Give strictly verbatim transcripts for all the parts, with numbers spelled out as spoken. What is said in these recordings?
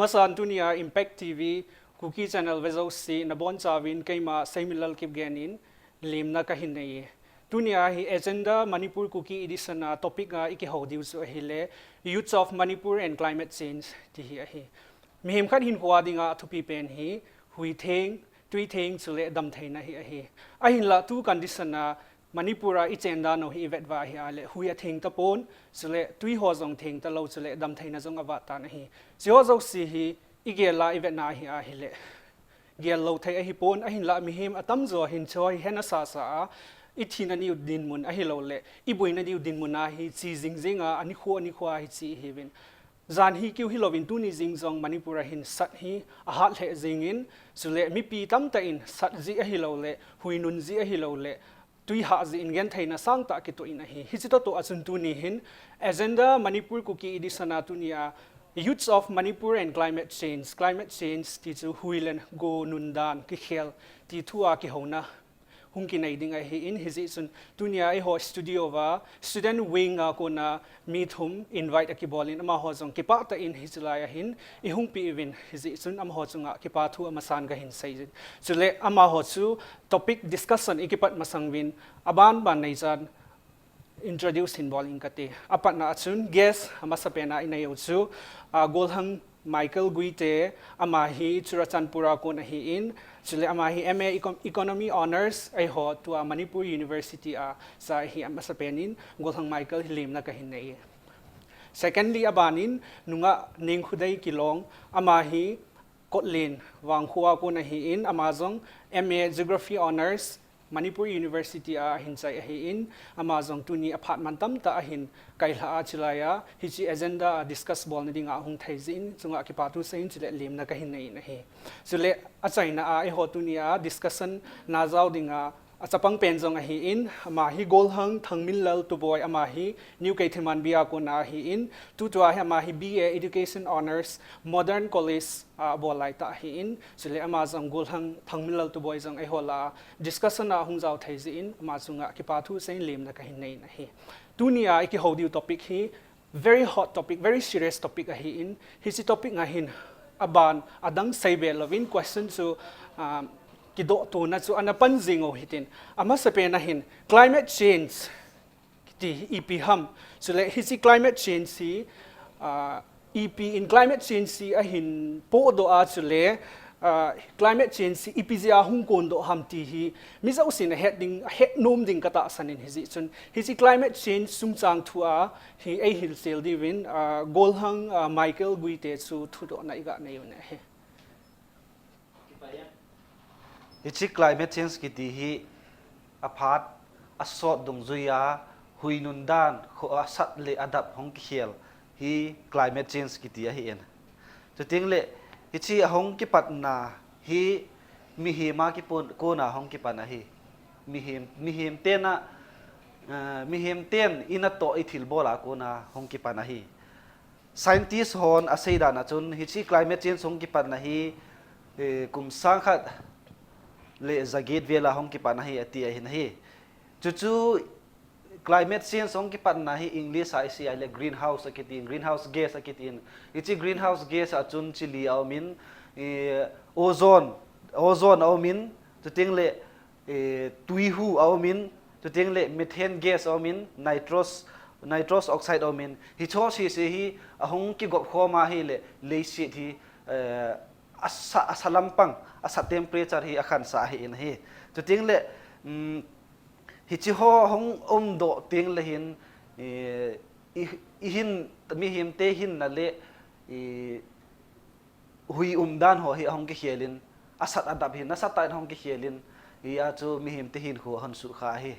Masan tunia Impact T V Kuki Channel vejouse nabonchauvin keima Seimilal Kipgen in lemna kahin neiye. Tunia hi Agenda Manipur Kuki Edition a topic a ikihou diu chu ahile Youths of Manipur and Climate Change ti hi ahi. Mihem khat hinkhoa dinga thupi pen hi hui theng, tui theng chule damtheina hi ahi. Ahinla tu condition a Manipur a ichen dan u hi ivet uva ahile hui atheng tapon, chule tui ho jong theng talou, chule damtheina jong avat tan ahi. Hiche ho jouse hi igel a ivetna ahi ahile gel lou thei ahipon, ahinla mihem atamjo hin hiche ho hi hena sasa a, ithina diu dinmun ahilouleh iboina diu dinmun a hi che jingjing a, anikho anikho a hi che ihiuvin. Jan hi keu hilouvin tuni jing jong Manipur a hin sat hi ahat lheh jengin, chule mipi tamtah in sat jeh ahilouleh, hui nun jeh ahilouleh, tui hah jeh in gentheina sangtah kitoh in ahi. Hiche toh toh a chun tuni hin Agenda Manipur Kuki Edition a tunia Youths of Manipur and Climate Change, Climate Change ti chu hui le go nun dan kikhel ti thu a kihouna hung kinei ding ahin, hijeh chun tunia eiho studio uva student wing a kona mi thum invite akibol in amaho jong kipah tah in hiche lai a hin ihung pi uvin, hijeh chun amaho chunga kipa thu amasan kahin sei jin. Chule amaho chu topic discussion ikipat masang uvin aban ban neichan introduce hin bol ing kate. Apatna a chun guest amasapen a inei u chu, ah, Golhang Michael Guite, ama hi Churachandpur a kon ahin, chule ama hi M A Econ-, Economy Honours eiho tua Manipur University a sa ahi. Amasapen in Golhang Michael hi lemna kahin neiye. Secondly, aban in Nungah Nengkhudei Kilong, ama hi Kotlen Vangkho a kon ahin, ama jong M A Geography Honours Manipur University a ahin chai ahin, ama jong tuni aphat man tamtah ahin kailha a, hiche lai a hiche agenda a discuss bolna dinga ahung thei jeh in chunga kipa thu seiyin chule lemna kahin nei in ahi. Chule achaina a eiho tunia discussion na jao dinga achapang pen jong ahin, ama hi Golhang Thangminlal Tuboi, ama hi New Keithelmanbi a kon ahin, tutua hi ama hi B A Education Honours Modern College a abol lai tah ahin, chule ama jong Golhang Thangminlal Tuboi jong eiho lah a discussion a hung jao thei jeh in ama chunga kipa thu seiyin lemna kahin nei in ahi. Tunia ikihou diu topic hi very hot topic, very serious topic ahin, hiche topic a hin aban adang seibe louvin question chu, ah, kidohtona chu ana pan jing u hitin. Amasapen a hin climate change kiti hi ipi ham, chule hiche climate change hi, ah, ipi in climate change hi ahin pohdoh a, chule, ah, climate change hi ipi jeh a hung kondoh ham ti hi mi jousen ahet ding, ahet nom ding katahsan in, hijeh chun hiche climate change chungchang thu a hi eihil sel diuvin, ah, Golhang, ah, Michael Guite chu thudohna iga nei u ahi. Hiche climate change kiti hi aphat asot dungjuia hui nun dan, kho asat le adap hung kikhel hi climate change kiti ahin. Chuteng le hiche ahung kipatna hi mihem a kipon, kona hung kipan ahi. Mihem, mihem tena, eh, mihem ten inatoh ithilbol a kona hung kipan ahi. Scientist hon asei dan a chun hiche climate change hung kipatna hi, eh, kum sang khat le jaget vel a hung kipatna hi ati ahin ahi. Chuchu climate change hung kipatna hi English a isei ahile greenhouse akitin, greenhouse gas akitin. Hiche greenhouse gas a chun chili aumin, eh, ozone, ozone aumin, chuteng le eh, tuihu aumin, chuteng le methane gas aumin, nitrous, nitrous oxide aumin, hiche ho sese hi ahung kigop khom ahile, leiset hi, eh, asa, asa lampang, asa temperature hi akhansah ahin ahi. Chuteng le, um, hiche ho hung umdoh teng le hin, eh, i, ihin, mihem te hinna le, i, hui umdan ho hi ahung kikhel in, asat adap hi nasatah in ahung kikhel in, hia chu mihem te hinkho ahung sukha ahi.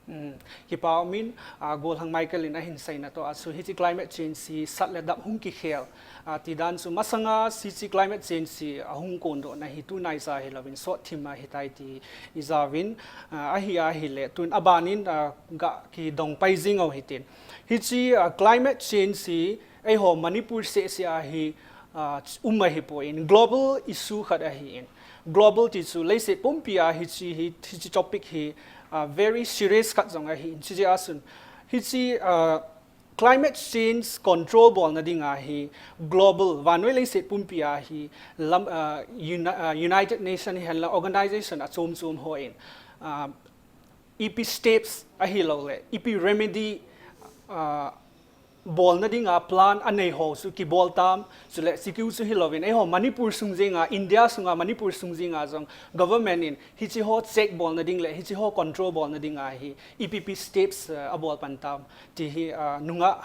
Hmm, kipa umin, ah, Golhang Michael in ahin seina toh a chu hiche climate change hi sat le dap hung kikhel, ah, ti dan chu masanga hiche climate change hi ahung kondohna hi tunaicha hilouvin sot thim ahitai ti ijauvin, ah, ahi ahile tun aban in, ah, ga kidong pai jing u hitin. Hiche, ah, climate change hi eiho Manipur seh seh a hi, ah, um ahipon, global issue khat ahin. Global ti chu leiset pumpi a hiche hi, hiche topic hi, ah, very serious khat jong ahin. Hiche jeh a chun, hiche, ah, climate change control bolna dinga hi global, vannoi leiset pumpi a hi lam, uh, uni, uh, United Nation hi henla organization achom chom hon, uh, ipi steps ahilouleh ipi remedy, uh, bolna dinga plan anei ho chu kibol tam, chule chikiu chu hilouvin, eiho Manipur sung jenga, India sunga Manipur sung jenga jong government in hichi ho check bolna ding le hichi ho control bolna dinga hi ipi pi steps, uh, abol pan tam ti hi, uh, nungah,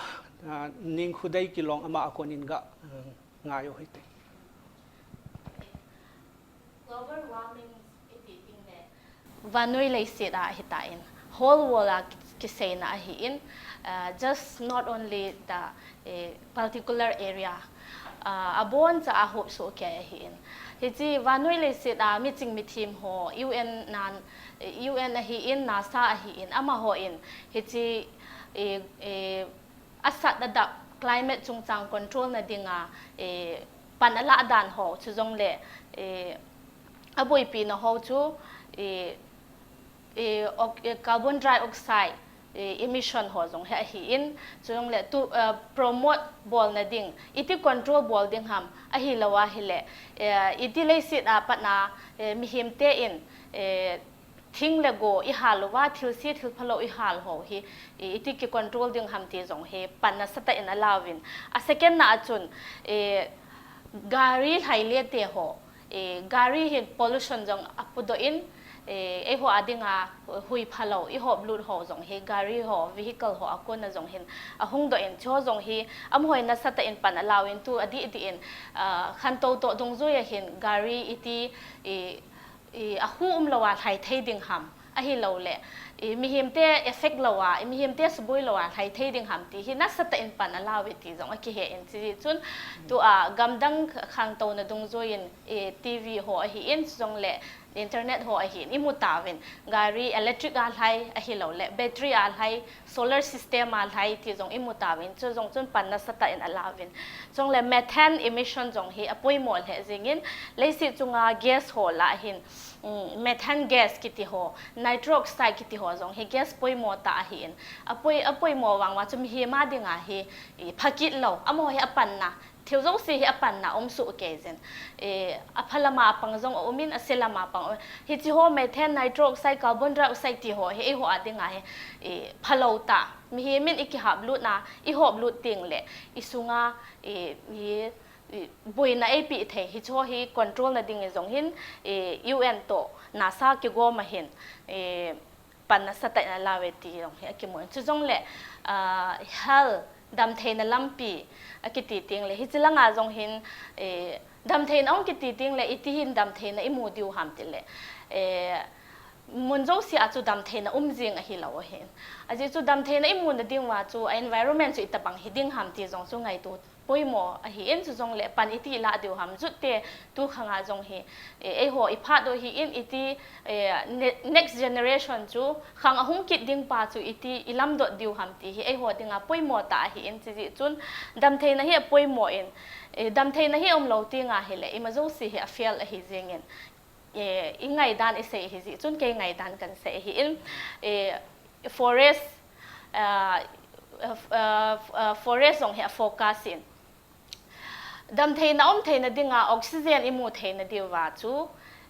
uh, Nengkhudei Kilong ama a konin ga, uh, ngai u hite. Global warming iti ting le vannoi leiset a hitan, whole world a kiseina ahin, uh, just not only the, eh, particular area, uh, abon cha a hop so kei ahin. Hichi vannoi leiset a miching mithem ho, U N nan, U N ahin, NASA ahin, amahon hichi, eh, eh, asat adap climate chungchang control na dinga, eh, pan alah dan ho, chujongle, eh, aboipi na ho chu, eh, eh, oc-, eh, carbon dioxide, eh, emission ho jong hi ahin, chujongle tu, eh, promote bolna ding, iti control bol ding ham, ahilou ahile, eh, iti leiset a patna, eh, mihem ten, eh, thing le go ihal uva, thilse thilphalou ihal ho hi, i, iti kicontrol ding ham ti jong hi pan nasatah in alauvin. A second na a chun, eh, gari lhaile te ho, eh, gari hin pollution jong apudoh in, eh, eiho a dinga hui phalou, ihop lut ho jong hi, gari ho, vehicle ho a kona jong hin ahung doh in, chu jong hi amaho nasatah in pan alauvin, tu adih dih in, ah, khantou toh dungjui a hin gari iti, i, i, akhu umlou a lhai thei ding ham, ahilouleh, i, mihem te effect lou a, i, mihem te suboi lou a lhai thei ding ham ti hi nasatah in pan alauve ti jong akihen, chuti chun tua gamdang khangtou na dungjui in, i, T V ho ahin, chujongle internet ho ahin, imu tauvin, gari electric a lhai, ahilouleh battery a lhai, solar system a lhai ti jong imu tauvin, chu jong chun pan nasatah in alauvin. Chujongle methane emission jong hi apoimo lheh jingin, leiset chunga gas ho lah hin, um, methane gas kiti ho, nitrous oxide kiti ho jong hi gas poimo tah ahin. Apoi, apoimo vang uva chu mihem a dinga hi, i, phakit lou, amaho hi apanna, thil jouse hi apanna um soh kei jin. E, apha lama apang jong aumin, ase lama apang aumin. Hichi ho methane, nitrous oxide, carbon dioxide ti ho hi eiho a dinga hi, i, phalou tah. Mihem in ikihap lut na, ihop lut teng le, isunga, i, i, i, boina eipeh thei. Hichi ho hi control na ding jong hin, i, U N toh NASA kigom a hin, i, pan nasatah in alauve ti jong hi akimun. Chujongle, ah, health, damtheina lampi akiti teng le, hichi langa jong hin, eh, damtheina ahung kiti teng le, iti hin damtheina imu diu ham ti le, eh, mun jouse a chu damtheina um jing ahilou ahin. Ajeh chu damtheina imu na ding uva chu a environment chu itobang hi ding ham ti jong chu ngaito poimo ahin, chujongle pan iti lah diu ham, jut te tu khanga jong hi, eh, eiho iphat doh hin iti, eh, ne-, next generation chu khang ahung kit ding pa chu iti ilamdot diu ham ti hi eiho dinga poimo tah ahin, chuti chun damtheina hi apoimo in, eh, damtheina hi umlou teng ahile, ima jouse hi a fail ahi jingin, eh, ingaidan isei ahi jeh chun kei ngaidan kahin sei ahin, eh, forest, ah, ah, ah, forest jong hi a focus in. Damtheina umtheina dinga oxygen imu theina diuva chu,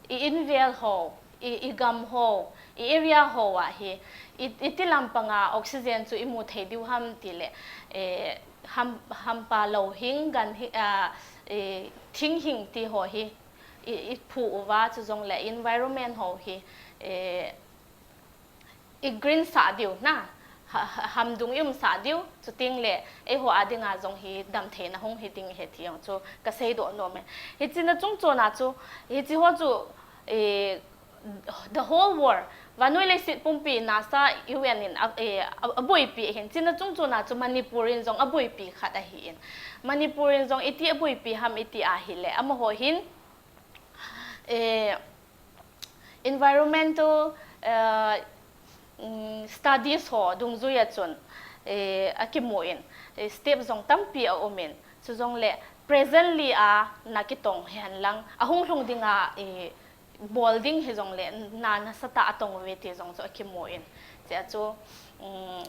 i invel ho, i, igam ho, i area ho a hi, i, iti lampanga oxygen chu imu thei diu ham ti le, eh, ham, hampa louhing, ganhing, ah, eh, thinghing ti ho hi, i, iphu uva, chujongle environment ho hi, eh, i green sah diu na, ha, ha, hamdung i umsah diu, chuteng le, eiho a dinga jong hi damtheina hung hi ding ahi ti jong chu kasei doh nom e. Hichea chungchona chu, hichi ho chu, eh, the whole world, vannoi leiset pumpi NASA U N in a, eh, a, aboipi ahin, chea chungchona chu Manipur in jong aboipi khat ahin. Manipur in jong iti aboipi ham iti ahile, amaho hin, eh, environmental, eh, mm, studies ho dungjui a chun, eh, akimun, eh, step jong tampi aumin, chujongle presently a na kitong hihen lang, ahung lhung dinga, eh, bol ding hijongle na nasatah a tong uve ti jong chu akimun. Chea chu, mm,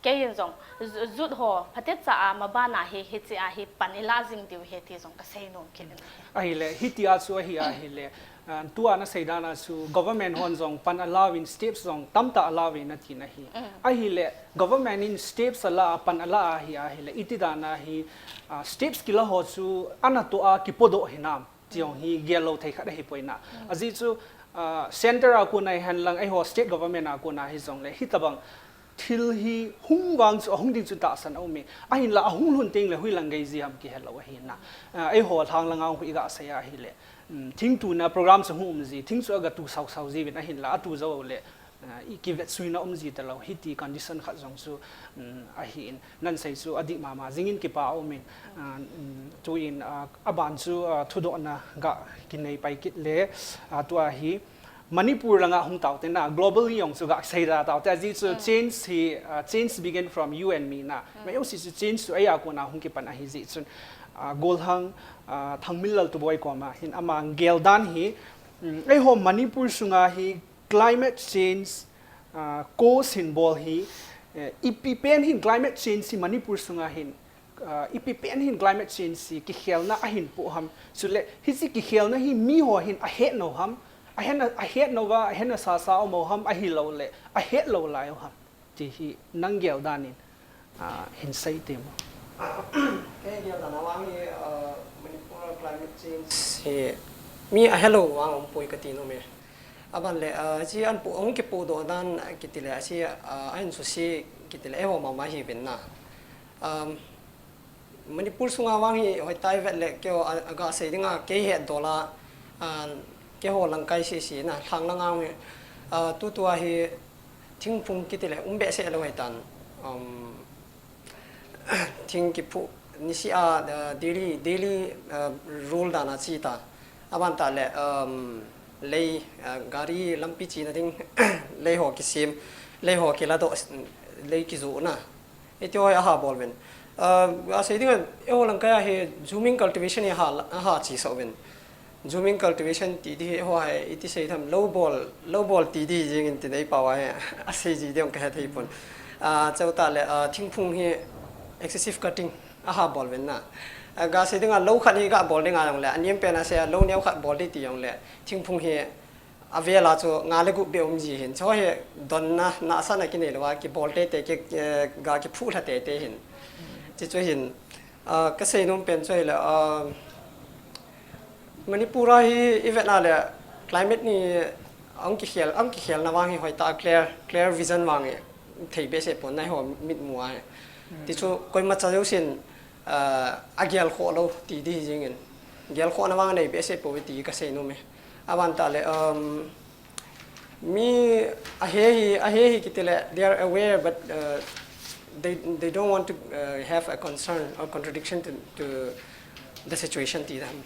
Kei in jong, ju-, jut ho, phatecha a mabana hi, hiche a hi pan ila jing diu ahi ti jong kasei nom kit in ahi. Ahile, hitia chu ahi ahile, ah, tua nasei dan a chu government hon jong pan ala uvin steps jong tamtah ala uvin atin ahi. Mm. Ahile, government in steps ala, pan ala ahi ahile, iti dan a hi, ah, steps kila ho chu anatoh a kipodoh hinam. Ti jong hi gel lou thei khat ahi poi na. Mm. Ajeh chu, ah, center a kona hihen lang, eiho state government a kona hijongle, hitabang thil hi hung vang chu ahung ding chu tahsan aume. Ahinla ahung lhun tengle hoilang gei ji ham kihelou ahi na. Ah, eiho lhang langa hung iga sei ahile. Um, thing tuna program chu hung um ji, thing chu aga tu sau sau jiuvin ahinla atu jou le. Ah, i kivetsuina um ji talou, hiti condition khat jong chu, um, ahin, nasei chu adih mama jingin kipa aumin, ah, um, tuin, ah, aban chu, ah, thudohna ga kinei pai kit le, ah, tua hi Manipur langa hung taute na, globally jong chu ga sei da taute, ajeh chu, mm, change hi, ah, change begin from you and me na. Mm. Mai jouse chu change chu eia kona hung kipan ahi jeh chun, ah, golhang, ah, Thangminlal Tuboi koma hin ama gel dan hi, um, eiho Manipur sunga hi climate change, ah, cause hin bol hi, eh, ipi pen hin climate change hi Manipur sunga hin, ah, ipi pen hin climate change hi kikhelna ahin pu ham. Chule, hiche kikhelna hi miho hin ahet nom ham, ahet, ahet nom uva, ahet nasa sa um u ham, ahilou le, ahet lou lai u ham. Ti hi nang gel dan in, ah, hin sei temo. Kei gel dan a vang hi, ah, Manipur climate change hi mi ahelou vang um poi kati nom e. Aban le, ah, hiche an pu, hung kipodoh dan kiti le, hiche, ah, ahin suse kiti le, eiho mama hiuvin na. Um, Manipur sunga vang hi hoitah ivet le keiho a, aga sei dinga kei hetdol a, ah, keiho lamkai sese na, lhang langa hi, ah, tutua hi thingphung kiti le um behseh lou hitan, um, thing kiphu niseh a, ah, daily, daily, ah, rule dan a che ta. Aban tah le, um, lei, ah, gari lampi chena ding, lei ho kisem, lei ho kiladoh, lei kijoh na. Hiti ho hi aha bol uvin. Ah, asei dinga, eiho lamkai a hi zooming cultivation hi aha, aha chesah uvin. Zooming cultivation ti di hi eiho hi iti sei tham, lou bol, lou bol ti di jeng in tin eipao a hi asei ji ding kahe thei pon. Ah, chutah le, ah, thingphung hi excessive cutting aha bol uvin na. Ah, ga sei dinga lou khat hi ga bol dinga jongle, anem pen a sei a lou neo khat bol di ti jongle, thingphung hi avel a chu nga le gup beh um ji hin. Chu hi donna, nahsahna kinei lou a, kibol teitei, ki, eh, ga kiphuh lha teitei hin. Chuchu hin, ah, kasei nom pen chu hile, ah, Manipur a hi ivet na le climate ni ahung kikhel, ahung kikhelna vang hi hoitah a clear, clear vision vang hi thei behseh pon na eiho mitmu a hi. Hmm. Tichu koimacha jousen, ah, agel khoh lou ti di hi jeng in. Gel khohna vang anei behseh poi ti kasei nom e. Aban tah le, um, mi ahe hi, ahe hi kiti le, they are aware, but, uh, they, they don't want to, uh, have a concern or contradiction to, to the situation ti dan.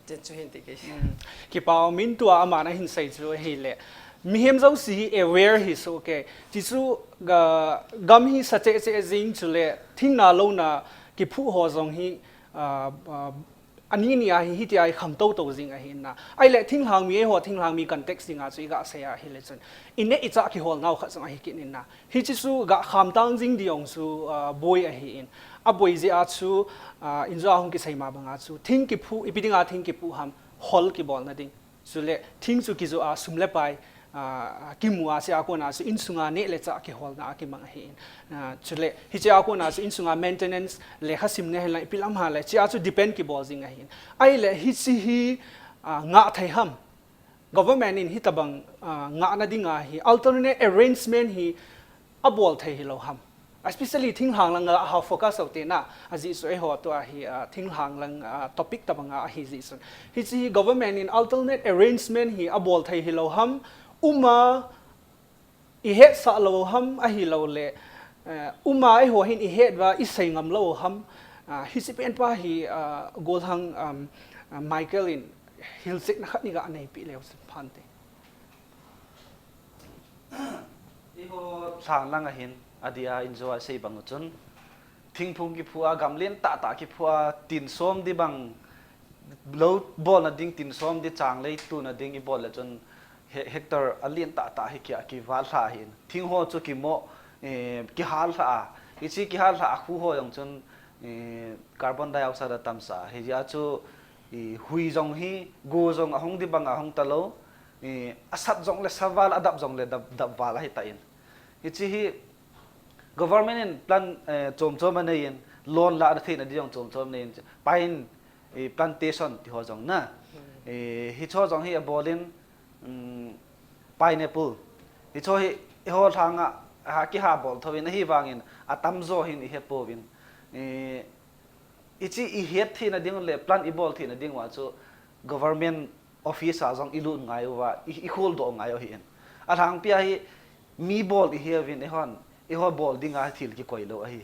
Chuchu hin ti kei. Hmm. Kipa umin tua aman ahin sei chu ahile. Mihem jouse hi aware hi soh e. Tichu ga, gam hi sa cheh cheh jing chule, thingna louna kiphuh ho jong hi, ah, ah, Ani ni a hi, hitia hi kham toto jing ahi na. Ahile, thinglhang mi, eiho thinglhang mi context dinga chu iga sei ahile chun. Ineh ichah kiholnau khat jong ahi kit in na. Hiche chu ga khamtang jing ding jong chu, ah, boi ahi in. Aboi jeh a chu, ah, injo a hung kisei ma banga chu. Thing kiphuh, ipi dinga thing kiphuh ham, hol kibolna ding. Chule, thing chu kijoh a, sum le pai, ah, kimu a, chea kona chu insunga neh le chah kiholna a kimang ahi in. Ah, chule, hichea kona chu insunga maintenance, lekha simna hen lang, ipi lam hale, chea chu depend kibol jing ahi in. Ahile, hiche hi, ah, ngah thei ham. Government in hitabang, ah, ngahna dinga hi, alternate arrangement hi, abol thei hilou ham. Especially thinglhang langa ha focus u te na, ajeh chu eiho tua hi, ah, thinglhang lang, ah, topic tabanga ahi jeh chun. Hiche hi government in alternate arrangement hi abol thei hilou ham, um a ihetsah lou ham ahilou le, eh, um a eiho hin ihet uva isei ngam lou ham, ah, hiche pen pa hi, ah, golhang, um, ah, Michael in hilchetna khat ni ga neipeh leu chun phan te. Eiho lhang langa hin, adeh a injo a sei bang u chun, thingphung kiphuh a, gam len tah tah kiphuh a, tin som di bang, lou bolna ding tin som di chang lei tuna ding ibol le chun, he-, hectare alen tah tah hi kia kival lha ahin. Thing ho chu kimoh, eh, kihal lha a. Hichi kihal lha a khu ho jong chun, eh, carbon dioxide atamsah a. Hijeh a chu, eh, hui jong hi, go jong ahung di banga hung talou. Eh, asat jongle saval, adap jongle dap, dap val ahi tan. Hichi hi government in plan, eh, chom chom anei in, loan la ana theina di jong chom chom anei in, pine, eh, plantation ti ho jong na. Eh, hicho jong hi abol in, um, pineapple. Hicho hi, eiho lhanga, ha kiha bol thou in, ahivangin, atamjo hin ihe pouvin. Eh, hichi ihet theina ding le, plan ibol theina ding uva chu, government office a jong ilut ngai uva, i, ikhol doh ngai u ahin. Alhangpi a hi, mi bol ihiuvin, eihon, eiho bol dinga thil kikoi lou ahi.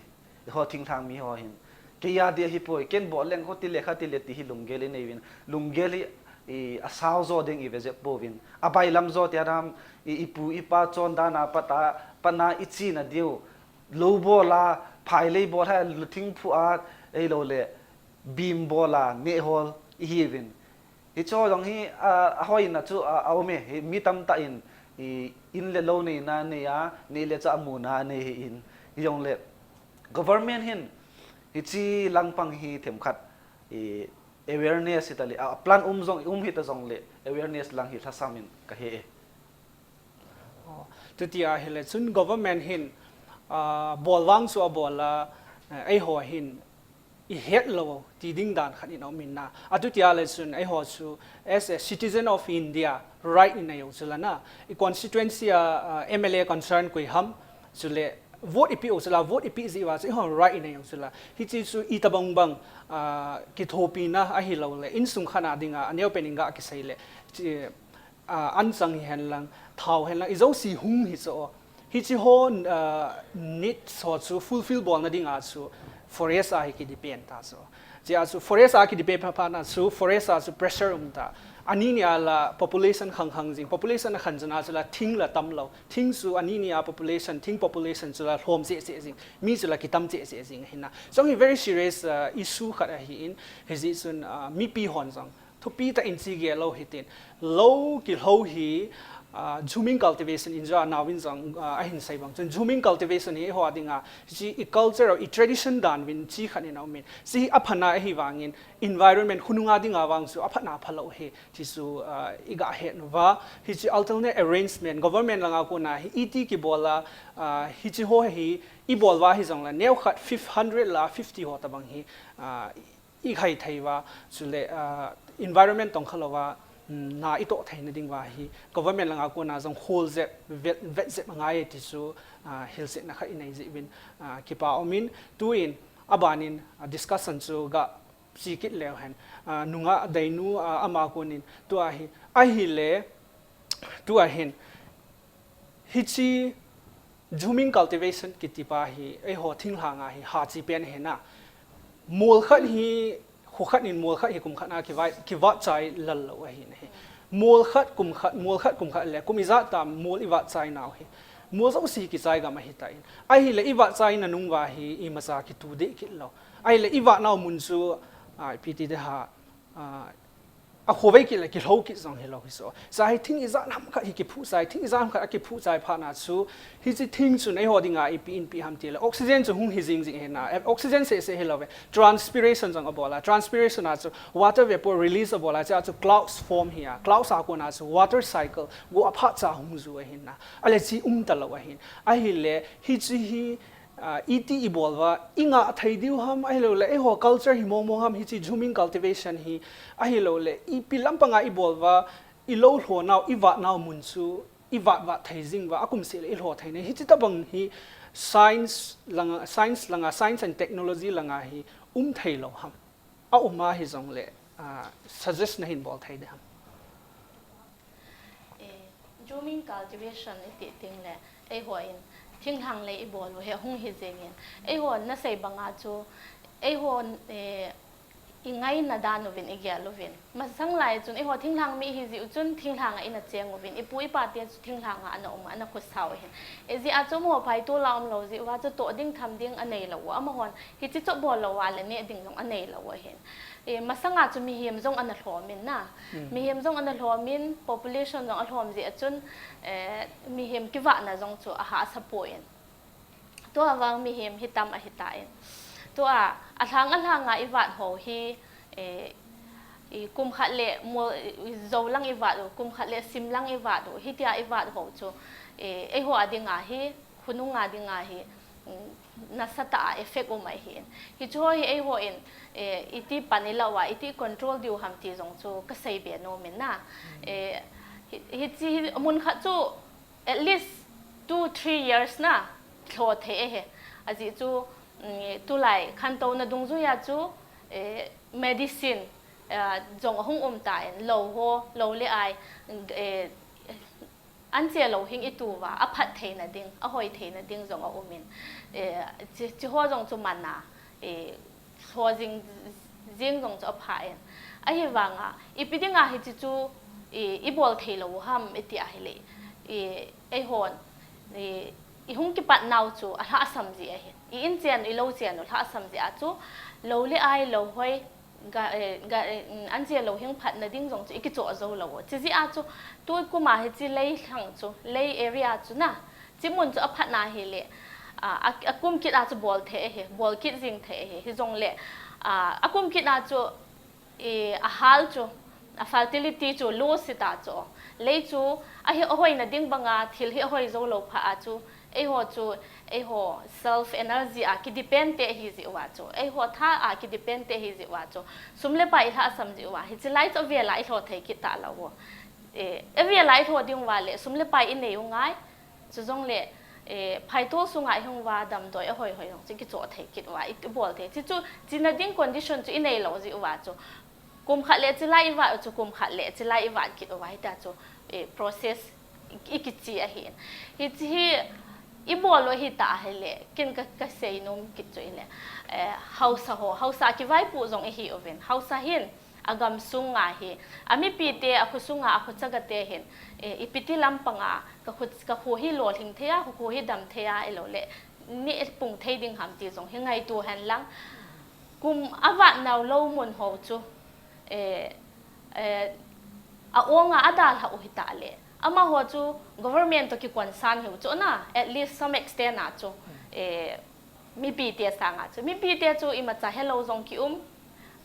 Eiho thinglhang mi ho hin. Kei a di ahipoi, ken bol leng kho tile kha tile ti hi lunggel inei uvin. Lunggel hi, i, asao jo ding ive jep pouvin. Abailam jo ti adam, i, ipu ipa chondan a pat a, pat na ichena diu. Lou bol a, phailei bol a, luthing phu a, eilou le, bim bol a, neh hol, ihiuvin. Hicho jong hi, a, ahoina chu, a, aum e, hi mi tamtah in, i, in le lou neina nei a, nei le cha muna nei hi in. Hijongle, government hin, hichi langpang hi themkhat, i, awareness hita le, a, plan um jong, um hita jongle, awareness lang hi lhasam in kahe e. Oh, tuti ahile chun government hin, ah, bol vang chu abol a, eh, eiho hin ihet lou ti ding dan khat in aum in na. Atuti ahile chun eiho chu as a citizen of India right inei u chu la na. I constituency a, ah, M L A concern koi ham chule vote ipi u chu la, vote ipi jeh uva chu eiho right inei u chu la. Hichi chu itobang bang, ah, kithopina ahilou le, insung khat a dinga, aneopen in ga kisei le, chi, ah, anchang hihen lang, thao hihen lang, ijouse hung hi chu. Hichi ho, ah, needs ho chu fulfill bolna dinga chu forest a hi kidepend ta chu. Chia chu forest a kidepend pha pha na chu forest a chu pressure um ta. Ani ni a la population khang khang jing, population akhan chana chu la thing la tam lou. Thing chu ani ni a population, thing population chu la lhom cheh cheh jing. Mi chu la kitam cheh cheh jing ahi na. Jong hi very serious, ah, issue khat ahi in, hijeh chun, ah, mipi hon jong thupi tah in chi gel lou hitin. Lou kilhou hi, ah, jhuming cultivation in jong anaovin jong, ah, ahin sei bang chun. Jhuming cultivation hi eiho a dinga, chi i culture, i tradition dan uvin chi khat in aum in. Chi hi aphatna ahivangin, environment khonung a dinga vang chu aphatna phalou hi, chi chu, ah, iga het uva. Hichi alternate arrangement, government langa kona hi iti kibol a, ah, hichi ho hi ibol uva hijongle, neokhat five hundred la fifty ho tobang hi, ah, ikhai thei uva, chule, ah, environment tong kha louva, um, na itoh theina ding uva hi, government langa kona jong khol jep, vet, vet jep angai ti chu, ah, hilchetna khat inei jeh uvin, ah, kipa um in, tuin, aban in, ah, discussion chu ga chi kit leu hen, ah, nunga deinu, ah, ama konin, tua hi, ahile, tua hin, hichi, jhuming cultivation kiti pa hi, eiho thinglhang a hi, ha chi pen hi na. Mol khat hi, khu khat in mol khat hi kum khat na kivat, kivat chai lal lou ahi na hi. Mol khat kum khat, mol khat kum khat le, kum ijat tam mol ivat chai nau hi. Mol jouse kichai gam ahi ta in. Ahile ivat chai na nung uva hi, imacha kitu deh kit lou. Ahile ivat nau mun chu, ah, ipi ti ding ham, ah, akhovei kit le kilhou kit jong hilou hi so. Sa hi thing ijat ham khat hi kiphu chai, thing ijat ham khat akiphu chai phat na chu, hichi thing chun eiho dinga ipi in pi ham ti le, oxygen chu hung hi jing jing hi na, eh, oxygen seh seh hilou ve, transpiration jong abol a, transpiration a chu water vapor release abol a, chia chu clouds form hi a, clouds a kona chu water cycle, go aphat cha hung ju ahi na, ale chi um ta lou ahin, ahile, hichi hi, Ah, iti ibol uva, ingah thei diu ham, ahilou le, eiho culture hi mong mong ham, hichi jhuming cultivation hi, ahilou le, ipi lampang a ibol uva, ilou lho nau, ivat nau mun chu, ivat vat thei jing uva, akum seh le ilho thei na, hichi tabang hi science langa, science langa, science and technology langa hi um thei lou ham. A um a hijongle, ah, suggest nahin bol thei ding ham. Eh, jhuming cultivation iti teng le, eiho in, thinglhang lei ibol u hi hung hi jeng in. Eiho nasei banga chu, eiho, eh, ingaina dan uvin, igel uvin. Masang lai chun, eiho thinglhang mi ihi jeh u chun, thinglhang a ina cheng uvin. Ipu ipa te chu thinglhang a ana um, ana khusa u ahin. Ijeh a chu amaho phai tol a um lou jeh uva chu toh ding tham ding anei lou u. Amahon, hichi chu bol lou uva le neh ding jong anei lou u ahin. Eh, masanga chu mihem jong ana lhom in na. Mihem jong ana lhom in, population jong alhom jeh a chun, eh, mihem kivahna jong chu ahahsa poi. Tua vang mihem hi tam ahi ta in. Tua, alhang alhang a i vat ho hi, eh, i kum khat le mo, i zo lang i vat u, kum khat le sim lang i vat u, hitia i vat ho chu, eh, eiho a ding a hi, khonung a ding a hi, mm, nasa ta a effect um ahi in. Hi chu ho hi eiho in, eh, iti pan i lau a, iti control diu ham ti zong chu ka sei be nom in na. Eh, hi, hi chi hi mun khat chu, at least two, three years na, thaw thei e he. Aji chu, mm, tulai khantouna dungzui a chu, eh, medicine, eh, zong ahung um ta in, lo ho, lo le ai, eh, an che lo hing i tu va, a phat theina ding, a hoi theina ding zong a um in, eh, chi, chi ho zong chu man a, eh, thaw zing, zing zong chu a pha in. Ahi vang a, ipi ding a hi chi chu, i, i bol thei lo ham, i ti ahi le. I, ei hon, i, i hung kipat nau chu, a lhasam ji ahi. I in chen, i lo chen, u lhasam ji a chu, lo le ai, lo hoi, ga, eh, ga, eh, mm, an che lo hing phatna ding zong chu, i kicho zo lo. Chi ji a chu, tu kum a hi chi lei hlang chu, lei area chu na, chi mun chu a phat na hi le, a, a, a kum kit a chu bol thei ahi, bol kit zing thei ahi, hi zong le, a, a kum kit a chu, i, a hal chu, a fertility chu low si ta chu, lei chu, a hi a hoina ding bang a, thil hi a hoi zo lo pha a chu, ei ho chu, ei ho self energy a ki depend te hi ji u a chu, ei ho tha a ki depend te hi ji u a chu, sum le pai i lhasam ji u a, hi chi lai chu a vel a i thaw thei kit ta lo u. E, a vel a i thaw ding u a le, sum le pai i nei u ngai, Chu zong le, eh, phaitol sunga i hung va damdoi a hoi hoi zong chu kicho thei kit uva, i bol thei. Chi chu, china ding condition chu i nei lo ji uva chu. Kum khat le chi lai i va chu, kum khat le chi lai i va kit uva, hita chu, eh, process i, i kichi ahi. Hi chi hi, i bol lo hi ta ahi le, kin ka, ka sei nom kit chu i le, eh, hausa ho, hausa kivaipu zong i hi uvin. Hausa hin, a gam sunga hi, a mipite, a kho sunga, a kho chaga te hin, eh, i piti lampanga, ka kho, ka kho hi lolhing thei a, ka kho hi dam thei a, i lo le, ni pung thei ding ham ti zong hi ngaitu hen lang. Kum a vat nau lo mun ho chu, eh, eh, a onga a dalha u hi ta le. Ama ho chu government to ki concern hi u chu na, at least some extent a chu, eh, mipite sanga chu. Mipite chu imacha hello zong ki um,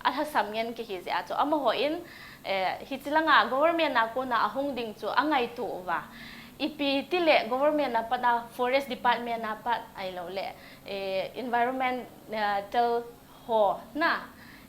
a lhasam ngen ki hi zia chu. Ama ho in, eh, hi chi langa government a kona a hung ding chu a ngaitu uva. Ipi ti le government a pat a forest department a pat ai lo le, eh, environmental ho na,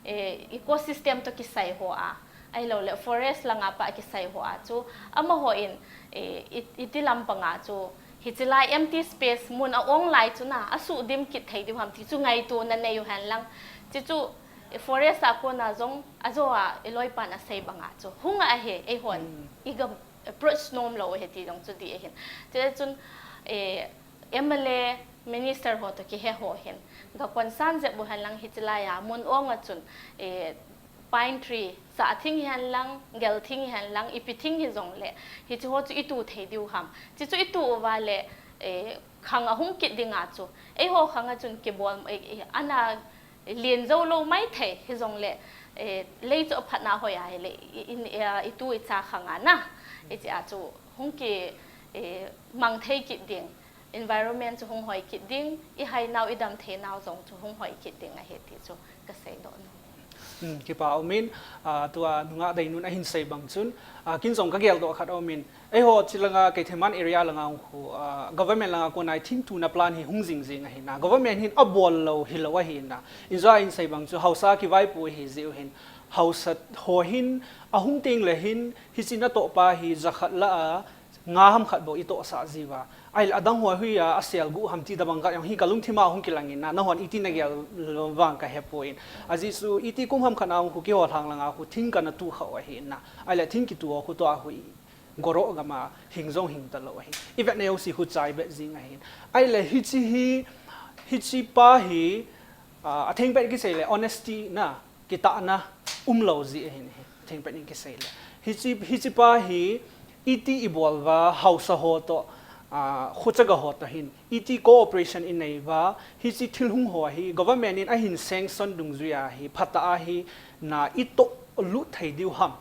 eh, ecosystem to kisai ho a. Ai lo le forest langa pa kisai ho a chu. Ama ho in, eh, i, i ti lampanga chu. Hi chi lai empty space mun a ong lai chu na, a su dim kit thei diu ham ti chu ngaitu na nei u hen lang. Chi chu, eh, forest a kona zong, a zo a, i loi pan a sei banga chu. Hung a he, ei hon, i gam approach nom lo he ti zong chu di a hin. Chi chun, eh, M L A, minister ho to ki he ho hin. Ga concern zep u hen lang hi chi lai a, mun ong a chun, eh, pine tree, sa thing hi hen lang, gel thing hi hen lang, ipi thing hi zong le, hi chi ho chu i tu thei diu ham. Chi chu i tu uva le, eh, khang a hung kit ding a chu. Ei ho khang a chun kibol, eh, eh, ana lien zo lo mai thei, hi zong le, eh, lei chu a phat na hoi a hi le, i, in, eh, i tu i cha khang a na. I chi a chu hung ki, eh, mang thei kit ding. Environment chu hung hoi kit ding, i hai nau, i dam thei nau zong chu hung hoi kit ding ahi ti chu ka sei doh nom. Hmm, kipa um in, ah, tua nungah Deinun a hin sei bang chun, ah, kin zong ka gel doh khat um in, ei ho chi langa Keithelman area langa khu, ah, government langa kona i thing tuna plan hi hung zing zing ahi na. Government hin a bol lo hi lo ahi na. In zong a hin sei bang chu hausa kivaipu hi ziu hin, hausa ho hin a hung ting le hin, hi chi na toh pa hi zakhat la a, nga ham khat bo i toh sa ziva. Ai la dang hua hui a, a sel gu ham ti da bang ka yong hi ka lungthim a hung kilang in na, na hon iti na gel lo vang ka he po in. A ji su iti kum ham khat na hung khu ki ho hlang langa khu thing ka na tu kha u ahi na. Ai la thing ki tu khu to a hui. Goro gama hing zong hing ta lo ahi. I vet na yo si khu chai bet zing ahi. Ai la hi chi hi, hi chi pa hi, ah, a thing bet ki sei le honesty na. Kitahna um lo ji ahin hi, thengpet in kisei le. Hichi, hichi pa hi, iti i bol va, hausa ho to, ah, khuchaga ho to hin, iti cooperation i nei va, hichi thil hung ho hi, government in a hin sanction dungzui a hi, phatah a hi, na i toh lut thei diu ham.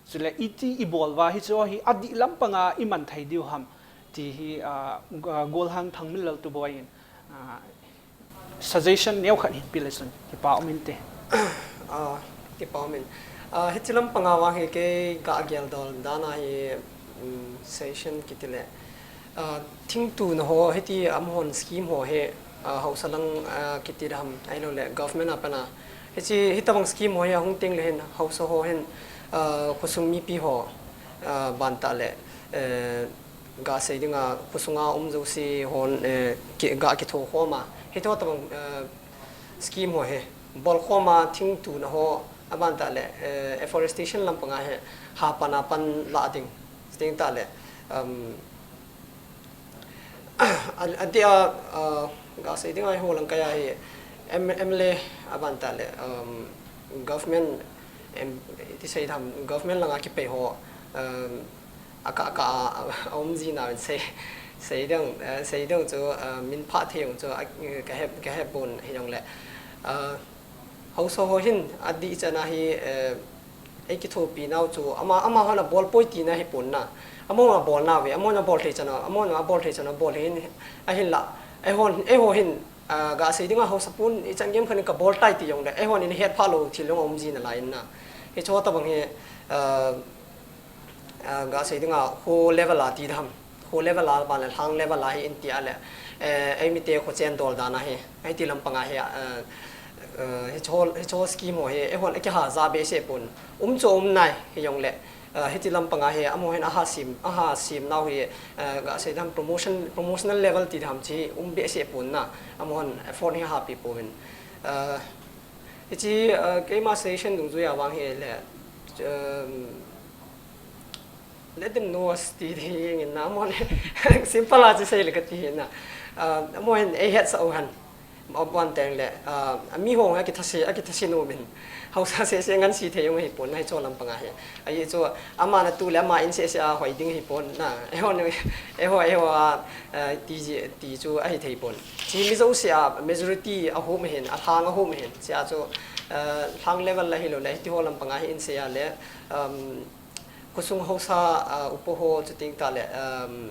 Chule iti i bol va, hichi ho hi, a dih lampang a i man thei diu ham. Ti hi, ah, Golhang Thangminlal Tuboi in, Ah, suggestion neo khat hin pe le chun kipa um inte. Ah, kipa um in. Ah, hiche lampang a vang hi kei ka gel dol dan a hi, um, suggestion kiti le. Ah, thingtuna ho, hiti amahon scheme ho hi, ah, haosa lang, ah, kiti dam, ahilou le government a pat a. Hiche, hitabang scheme ho hi ahung teng le hin, haosa ho hin, ah, khosung mipi ho, ah, ban tah le, eh, ga sei dinga, khosunga um jouse hon, eh, ki, ga kitho khom a. Hiti ho tabang, eh, scheme ho hi bol khom a, thingtuna ho, aban tah le, eh, afforestation lampang a hi, ha pan a pan la ding. Chuteng tah le, um, a, a dia, uh, ga sei dinga hi ho lang kaya hi, M, M L A aban tah le, um, government, em, ti sei dam, government langa kipei ho, um, aka, aka, a, a um ji na sei, sei ding, eh, sei ding chu, uh, min pha thei jong chu, a, ka he, ka he pon hi jong le. Uh, haosa ho hin, adih chan a hi, eh, ei kithopi nau chu, ama, amahon abol poi tina hi pon na. Amahon abol nau ve, amahon abol thei chan a, amahon abol thei chan a bol hin, ahin la. Eihon, eiho hin, ah, ga sei dinga haosa pon, ichan gei khat in ka bol tai ti jong le, eihon in het pha lou thil jong um ji nalai in na. Hiche ho tabang hi, ah, ah, ga sei dinga ho level a ti dam. Ho level a ban le lhang level a hi in ti a le, eh, ei mite khochen dol dan a hi, hiti lampang a hi, eh, eh, hiche ho, hiche ho scheme ho hi, eihon akiha ja behseh pon. Um chu um nai, hi jong le, eh, hiti lampang a hi, amaho hin aha sem, aha sem nau hi, eh, ga sei dam promotion, promotional level ti dam chu um behseh pon na, amahon effort hi aha pe pon. Eh, hiche, eh, keima suggestion dungjui a vang hi le, um, let them know us ti ding in na, amahon simple a chu sei le kati hi na. Ah, amahon ei hetsah u hen. Aban teng le, ah, ami ho a kithase, a kithase nom in. Haosa seh seh ngan se thei jong ahi pon na hiche lampang a hi. Ahi chu, ama na tu le ama in seh seh a hoi ding ahi pon na. Eiho, eiho, eiho a, ah, ti ji, ti chu ahi thei pon. Hiche mi jouse a majority ahom hin, alhang ahom hin. Hiche a chu, ah, lhang level a hilou le, hiti ho lampang a hi in sei a le, um, khosung haosa, ah, upa ho chuteng tah le, um,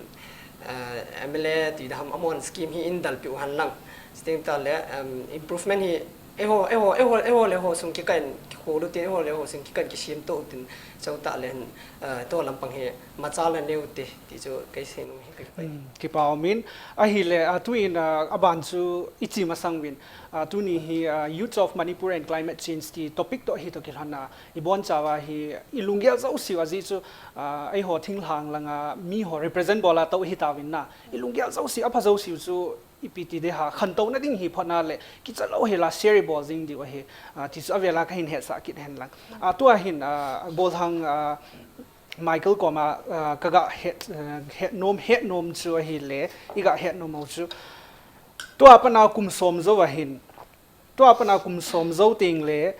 ah, M L A ti dam amahon scheme hi in dalpi u hen lang. Chuteng tah le, um, improvement hi eiho, eiho, eiho, eiho le eiho sung kikah in kikho u tin, eiho le eiho sung kikah in kisem to u tin, chutah le hin, ah, to lampang hi machal a neo te ti chu kei sei nom hi ka kipah. Hmm, kipa um in, ahile, ah, tuin, ah, aban chu ichi masang uvin, ah, tuni hi, ah, Youth of Manipur and Climate Change ti topic toh hi toh kilhon a, ibon chauva hi, ilunggel jouse u ajeh chu, ah, eiho thinglhang langa mi ho represent bol a tou hitauvin na. Ilunggel jouse u, apha jouse u chu ipi ti ding ham, khantouna ding hi photna le, kicha lou hel a share ibol jing diu ahi, ah, ti chu avel a kahin hetsah kit hen lang. Ah, tua hin, ah, bolhang, ah, Michael koma, ah, kaga het, ah, het nom, het nom chu ahile, iga het nom u chu. Tua pat a kum som jou ahin, Tua pat a kum som jou teng le,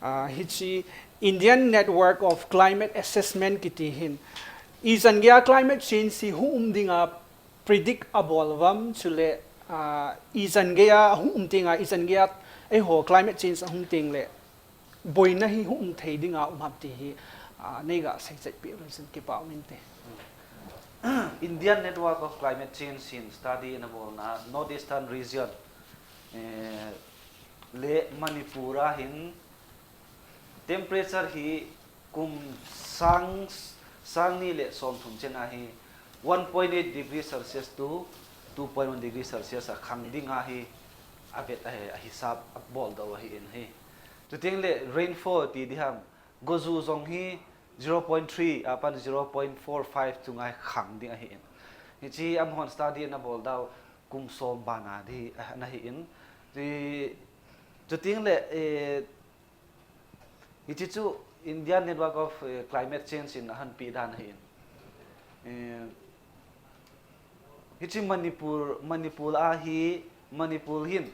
ah, hiche Indian Network of Climate Assessment kiti hin, ichan gei a climate change hi hung um dinga predict abol uvam, chule, ah, ichan gei a hung um teng a, ichan gei a eiho climate change ahung teng le, boina hi hung um thei dinga um ham ti hi, ah, neiga seichet peh uvin chun kipa um inte. Indian Network of Climate Change in study ana bolna North Eastern Region, eh, le Manipur a hin temperature hi kum sang, sang ni le som thum chen a hi one point eight degree Celsius to two point one degree Celsius a khang ding ahi, avet ahi, ahisap abol doh ahi in hi. Chuteng le rainfall ti ding ham, goju jong hi zero point three apan zero point four five chunga hi khang ding ahi in. Hiche amahon study ana bol dau kum som bana di, ah, ana hi in. Ti, chuteng le, eh, hiche chu Indian Network of, eh, Climate Change in ahin pe dan ahi in. Eh, hiche Manipur, Manipur a hi, Manipur hin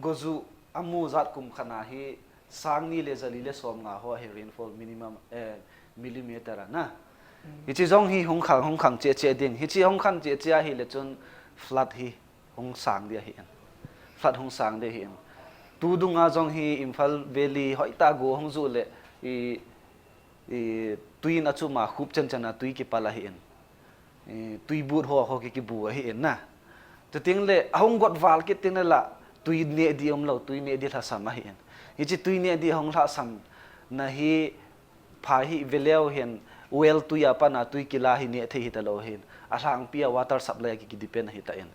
goju amu jat kum khat a hi sang ni le ja li le som nga ho hi rainfall minimum, eh, millimeter ana. Hiche jong hi hung khang, hung khang cheh cheh ding. Hiche hung khang cheh cheh ahile chun flood hi hung sang ding ahi in. Flood hung sang ding ahi in. Tu dunga jong hi Imphal Valley hoitah go hung ju le i, i tui in achum a khup chan chan a tui kipal ahi in. I tui but ho, ho ki, kibu ahi in na. Chuting le, ahung got val kit ting le la, tui neh di umlou, tui neh di lhasam ahi in. Hichi tui neh di ahung lhasam na hi pha hi veleu hin, well tui a pana tui kila hi neh thei hi talou hin. Alhangpi a water supply a ki, ki depend ahi ta in.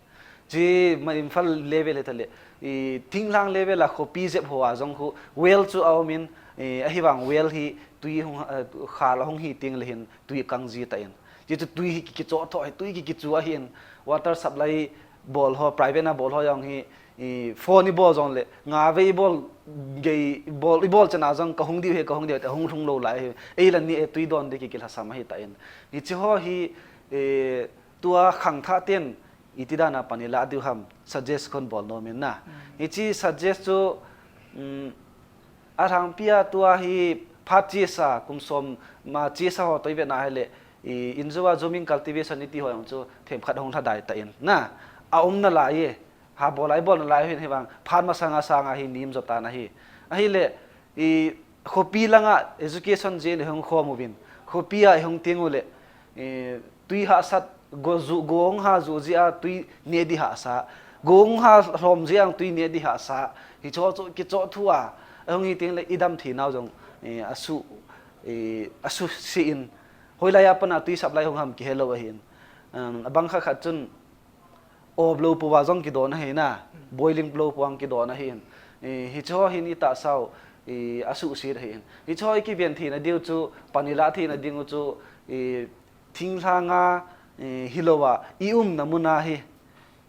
Chi ma Imphal level hi ta le, i thinglhang level a khopi jep ho a jong khu, well chu a um in, i, ahivang well hi tui hung, eh, khal ahung hi ting le hin, tui kang ji ta in. Chi chu tui hi ki, ki cho tho hi, tui ki, ki chu ahi in, water supply bol ho, private na bol ho jong hi, i, phone i bol jong le, nga ve i bol, gei i bol, i bol chana jong ka hung diu he, ka hung diu he, hung lhung lou lai he. Ei la ni e tui don di ki, ki lhasam ahi ta in. Hichi ho hi, e, tua khangthah ten, iti dana pani la diu ham, suggest kon bol nom in na. Hichi suggest chu, um, alhangpi a tua hi phat chesa, kum som ma chesa ho toh i ve na hi le, i, injua zooming cultivation iti ho jong chu themkhat hung lha dai ta in. Na, a um na lai e, ha bol ai bol na lai hin hivang, phat masanga sanga hi nim jo ta na hi. Ahi le, i, khopi langa education jeh in hung khom uvin, khopi a hung ting u le, i, tui hahsat, go ju, gong ha ju ji a tui neh di hahsa, gong ha hlom ji ang tui neh di hahsa, hicho chu kicho thu a, ahung hi ting le i dam thei nau jong, i, asu, i, asu si in, hoilai a pana tui supply hung ham kihe lou ahi in. Um, abang kha khat chun, op lou pu a jong kidon ahi na, boiling lou pu ang kidon ahi in. I, hicho hin i tahsa u, i, asu si ahi in. Hicho i kiven thei na diu chu, pani la thei na ding u chu, i, thinglhang a, i, hilou a, i umna mun a hi,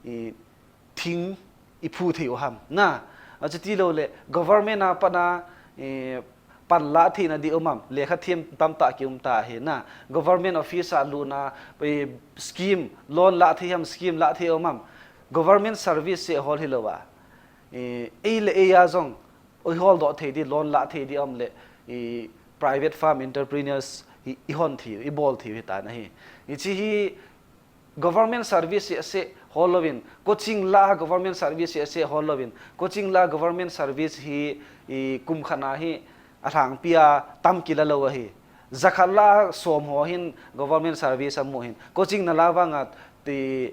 i, thing i phu thei u ham. Na, achuti lou le, government a pana, i, pan la thei na di um am, lekha them tamtah ki um ta hi na, government office a luna, i, scheme, loan la thei ham, scheme la thei um am, government service se hol hilou a, i, ei le ei a jong, i hol doh thei di, loan la thei di um le, i, private farm entrepreneurs, i, i hon thei, i bol thei hi ta na hi. Hichi hi, government service hi ase hol louvin, coaching la government service hi ase hol louvin, coaching la government service hi, i, kum khat na hi alhangpi a tam kila lou ahi. Jakhat la som ho hin government service amu hin. Coaching na la vanga ti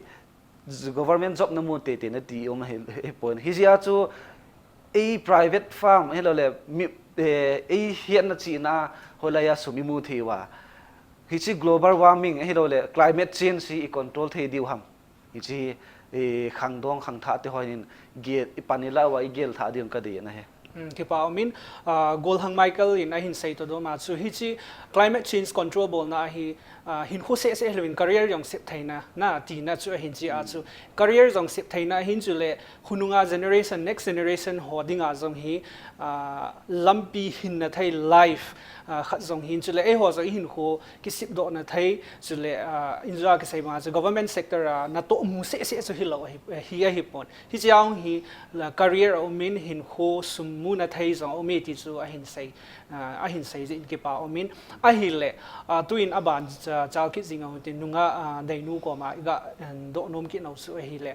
government job na mu tete na ti um ahi, hi pon. Hijeh a chu ei private farm, hilou le, mi, eh, ei hiatna chihna, hoilai a sum i mu thei uva. Hichi global warming, hilou le, climate change hi i control thei diu ham. Hichi, eh, khangdong, khangthah te hon in gel, i pani la uva i gel thah diu ka dei na hi. Hmm, kipa um in, ah, Golhang Michael in ahin sei to dom a chu, hichi climate change control bolna hi, ah, hinkho seh seh louvin career jong sep theina, na tina chu ahin chi a chu. Career jong sep theina hin chu le, hunung a generation, next generation ho ding a jong hi, ah, lampi hinna thei life, ah, khat jong hin chu le, eiho jong i hinkho kisep doh na thei, chu le, ah, injua kisei ma chu government sector a na toh mu seh seh chu hilou hi, hi ahi pon. Hichi a hung hi la career a um in hinkho sum mu na thei jong a um e ti chu ahin sei, ah, ahin sei jeh in kipa um in ahi le, ah, tuin aban cha, chal kit jing a hung tin nunga, ah, Deinu koma i ga, eh, doh nom kit nau chu ahi le.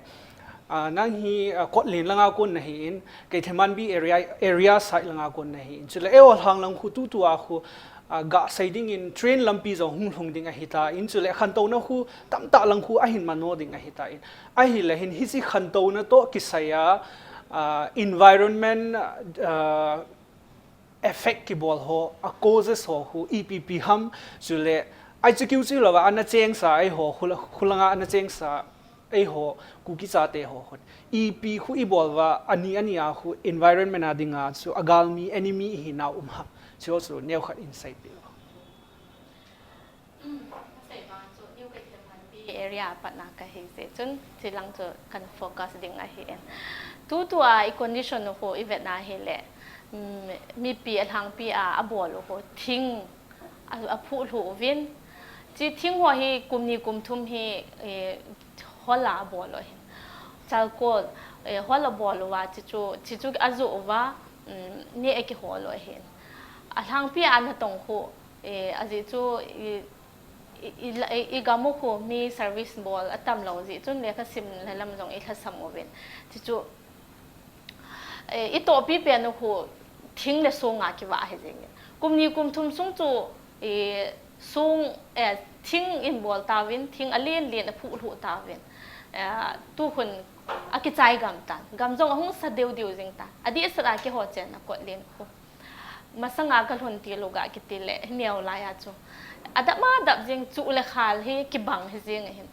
Ah, nang hi, ah, Kotlen langa kon na hi in, Keithelmanbi area, area side langa kon na hi in. Chu le eiho lhang lang khu tutu a khu, ah, ga sei ding in train lampi jong hung lhung ding ahi ta in. Chu le khantouna khu tamtah lang khu ahin mano ding ahi ta in. Ahi le hin hichi khantouna toh kisai a, ah, environment, ah, effect kibol ho, a causes ho khu ipi ipi ham, chu le, ai chu kiu chu lou va, ana cheng sa, eiho, khu la, khu langa ana cheng sa, eiho, Kuki chate ho khun. Ipi khu i bol va, ani, ani a khu environment a ding a chu, a galmi enemy hi na um ham, chu chu neo khat in sei peh. Kasei vang chu New Keithelmanbi area a pat na ka hi jeh chun, chilang chu kan focus ding ahi in. Tutu a i condition u khu i vet na hi le, um, mipi alhangpi a, abol u khu thing a, aphuh lhu uvin. Chi thing ho hi kum ni kum thum hi, eh, hol a abol u ahin. Charcoal, eh, hol a abol uva, chi chu, chi chu ajoh uva, um, neh a kihol u ahin. Alhangpi a natong khu, eh, ajeh chu, i, i, i, i, i gam u khu mi service bol atam lou jeh chun lekha sim le lam jong i lhasam uvin. Chi chu, eh, i tohpi pen u khu thing le song a kivah ahi jeng in. Kum ni kum thum sung chu, eh, song, eh, thing in bol tauvin, thing alen len aphuh lhu tauvin. Eh, tu khun akichai gam tan. Gam jong ahung sa deu deu jing tan. Adeh sah a keiho chenna Kotlen khu. Masanga kalhun til u ga kiti le, hineo lai a chu. Adap ma dap jing chu le khal hi kibang hi jing ahin.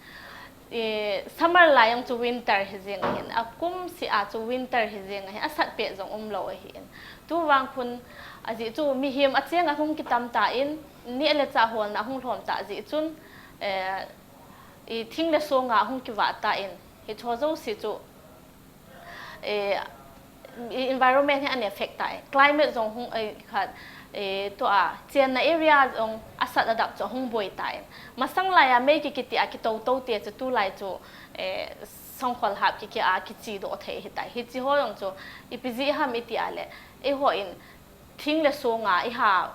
E, summer lai jong chu winter hi jing ahin. Akum seh a chu winter hi jing ahin. Asat pet jong umlou ahin. Tuvang khun ajeh chu mihem acheng ahung kitam tan, neh le chah holna ahung lhom ta jeh chun, e, i thing le song a hung kivah tan, hicho jouse chu, eh, i environment hi an affect tai. Climate jong hung, eh, khat, eh, tua, chenna area jong asat adap chu hung boi tai. Masang lai a mei ki kiti a kitou tou te chu tulai chu, eh, songkhol hap ki ki a kichi doh thei hitai. Hichi ho jong chu ipi jeh ham iti a le, eiho in thing le song a iha,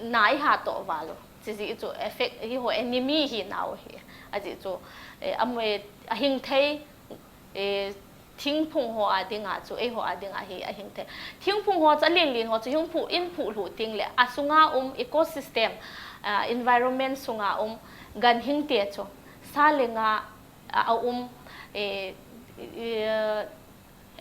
na iha toh val u. Chi jeh chu effect hi ho enemy hi nau hi. Ajeh chu, eh, amoi ahing thei, eh, thingphung ho a dinga chu, eiho a dinga hi ahing thei. Thingphung ho chu alen len ho chu hung phu, in phu lhu ting le, asunga um ecosystem, ah, environment sunga um ganhing te chu, sa le nga a, a um, eh, eh,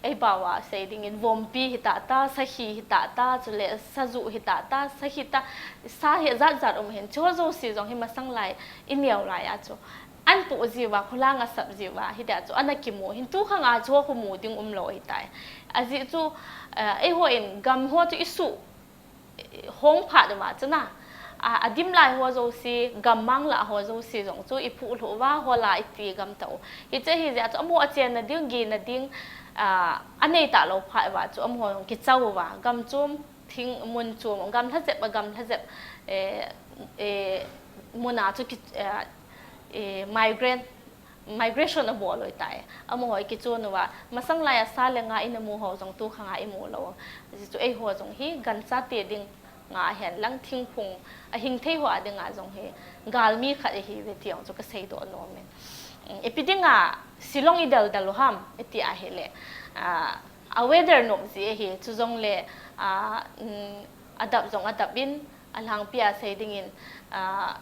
ei bawa sei dingin vompi hi ta ta, sakhi hi ta ta, chule sajuh hi ta ta, sakhi ta, sa hi jat jat um hin, chu jouse jong hi masang lai, ineo lai a chu. An pu jiuva, khulang a sap jiuva, hitia chu, ana kimu hin, tu khang a chu khu mu ding umlou hitai. Ajeh chu, eh, eiho in gam ho chu isu, hong phat uva chun a, a, adim lai ho jouse, gammang lah ho jouse jong chu iphu lhu uva, hola iti gam tau. Hiche hi jeh a chu amaho achenna ding, gina ding, a, anei talou phat uva chu amaho jong kichau uva, gam chom, thing mun chom, gamla jep, gamla jep, eh, eh, mun a chu ki, eh, eh, migrant migration abol u tai. Amaho kichon uva, masang lai a sa le nga ina mu ho jong tu khang a imu lou. Ajeh chu eiho jong hi gancha te dinga ahen lang thingphung ahing thei ho a dinga jong hi galmi khat ihiuve ti jong chu kasei doh nom in. Mm, ipi dinga Shillong idel del u ham, iti ahile, ah, a weather nom jeh ahi, chujongle, ah, mm, adap jong adap in, alhangpi a sei dingin, ah,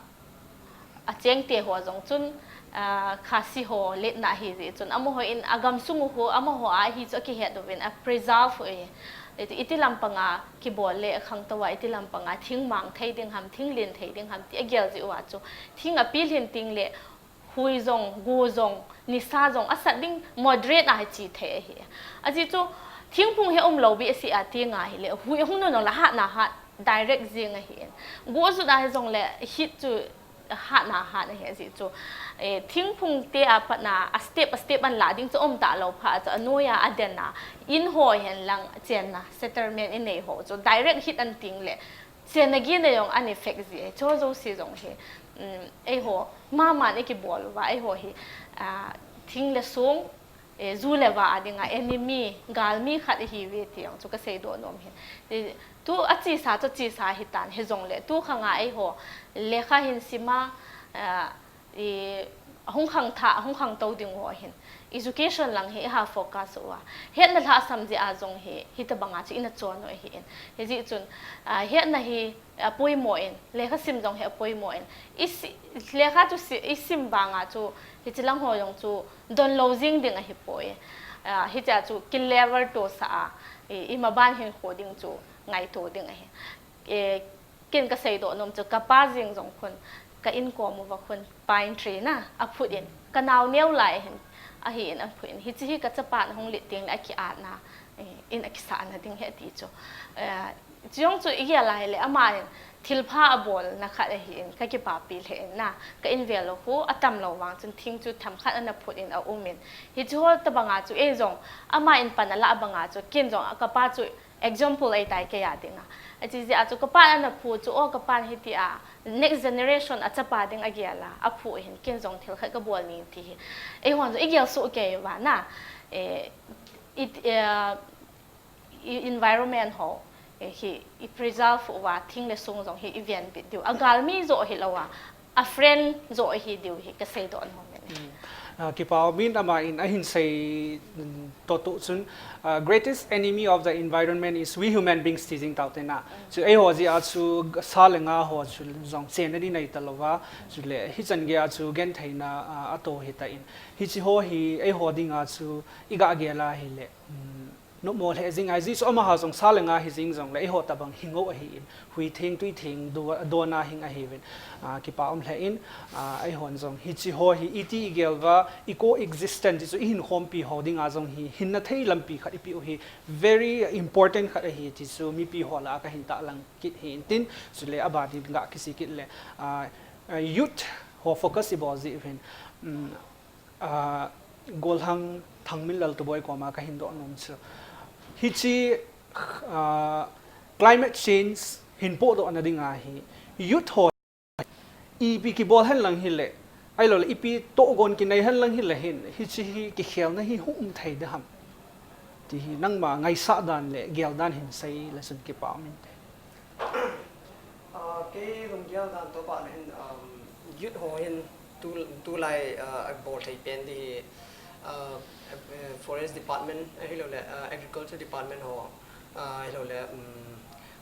acheng te ho jong chun, ah, Khasi ho letna ahi jeh chun, amaho in agam sung u khu, amaho a hi chu akihet uvin, a preserve u e. Iti, iti lampang a kibol le akhangtou a, iti lampang a thing mang thei ding ham, thing len thei ding ham, ti agel jeh uva chu. Thing apil hin ting le, hui jong, go jong, nisa jong, asat ding moderate a hi chi thei ahi. Ajeh chu, thingphung hi umlou behseh a ti nga hile, hui hung nung nung le hatna hat direct jing ahi. Go jut a hi jongle, heat chu hatna hat ahi ajeh chu. Eh, thingphung te a patna, a step, a step an la ding chu um talou phat chu, anoi a, aden a, in ho hen lang chenna, settlement inei ho chu, direct heat an ting le, chenna gina jong an effect ji e, chu jouse jong hi, um, eiho, maman ikibol uva, eiho hi, ah, thing le song, eh, ju le va a dinga enemy, galmi khat ihiuve ti jong chu kasei doh nom hi. Eh, tu achesa chu chesa hitan, hijongle, tu khang a eiho, lekha hin sim a, ah, i, ahung khangthah, ahung khangtou ding ho hin. Education lang hi iha focus uva. Hetna lhahsam jeh a jong hi, hitobang a chu ina chon u ahin. Hijeh chun, ah, hetna hi apoimo in, lekha sim jong hi apoimo in. Isi, lekha chu si, isim vang a chu, hiche lang ho jong chu donlou jing ding ahipoi. Ah, hiche a chu kilevel to sah a, i, imaban hinkho ding chu ngaito ding ahi. Eh, Ken kasei doh nom chu, kapa jeng jong khun, ka inkom uva khun, pine tree na, aphut in, kanao neo lai hin, ahin aphut in, hiche hi kachapan ahung len teng le akiatna, eh, in akisahna ding ahi ati chu. Eh, chujong chu igel a hile, aman thilpha abolna khat ahin, kakipapi lheh in na, ka in vel u khu, atam lou vang chun thing chu themkhat ana phut in aum in. Hiche ho tobang a chu, ei jong, ama in pan alah bang a chu, ken jong, kapa chu, example ahitai keiya dinga. Achi jeh a chu kapan ana phu chu, o kapan hitia, next generation a chapa ding agel a, aphu hin ken jong thil khat kabol ning ti hi. Eihon jong igel soh kei uva na, eh, it, eh, i environment ho, eh, hi i preserve uva, thing le song jong hi i venbit diu. Agalmi joh hilou a, a friend joh hi diu hi kasei doh nom in. Hmm. Ah, kipa umin, aman ahin sei, mm, toh toh chun, ah, "Greatest enemy of the environment is we human beings," ti jing tau te na. Chu eiho jeh a chu sa le nga ho chu jong chenna ding nei ta lou va, chule hichan gei a chu gentheina, ah, atoh hita in. Hichi ho hi eiho dinga chu i ga gel a hile, mm, nopmo lheh jing ahi. Ajeh chu amaho jong sa le nga hi jing jongle eiho tabang hing u ahi in, hui theng tui theng do, dona hing ahi uvin, ah, kipa um lheh in, ah, eihon jong hichi ho hi iti i gel uva, i co-existence ti chu i hin khompi ho dinga jong hi hinna thei lampi khat i pe u hi very important khat ahi ti chu mipi ho lah a ka hin tahlang kit hi in tin, chule aban in ga kisei kit le, ah, ah, youth ho focus i bol jeh uvin, um, ah, Golhang Thangminlal Tuboi koma ka hin doh nom chu, hichi, ah, climate change hin pohdoh na dinga hi youth ho ipi kibol hen lang hile, ahilouleh ipi tohgon kinei hen lang hile hin, hichi hi kikhelna hi hung um thei ding ham ti hi nangma ngaisah dan le gel dan hin sei le chun kipa um inte. Ah, kei lunggel dan toh pah le hin, um, youth ho hin tu, tulai, ah, a bol thei pen ding hi, ah, eh, Forest Department, ahilouleh, ah, Agriculture Department ho, ah, ahilouleh, um,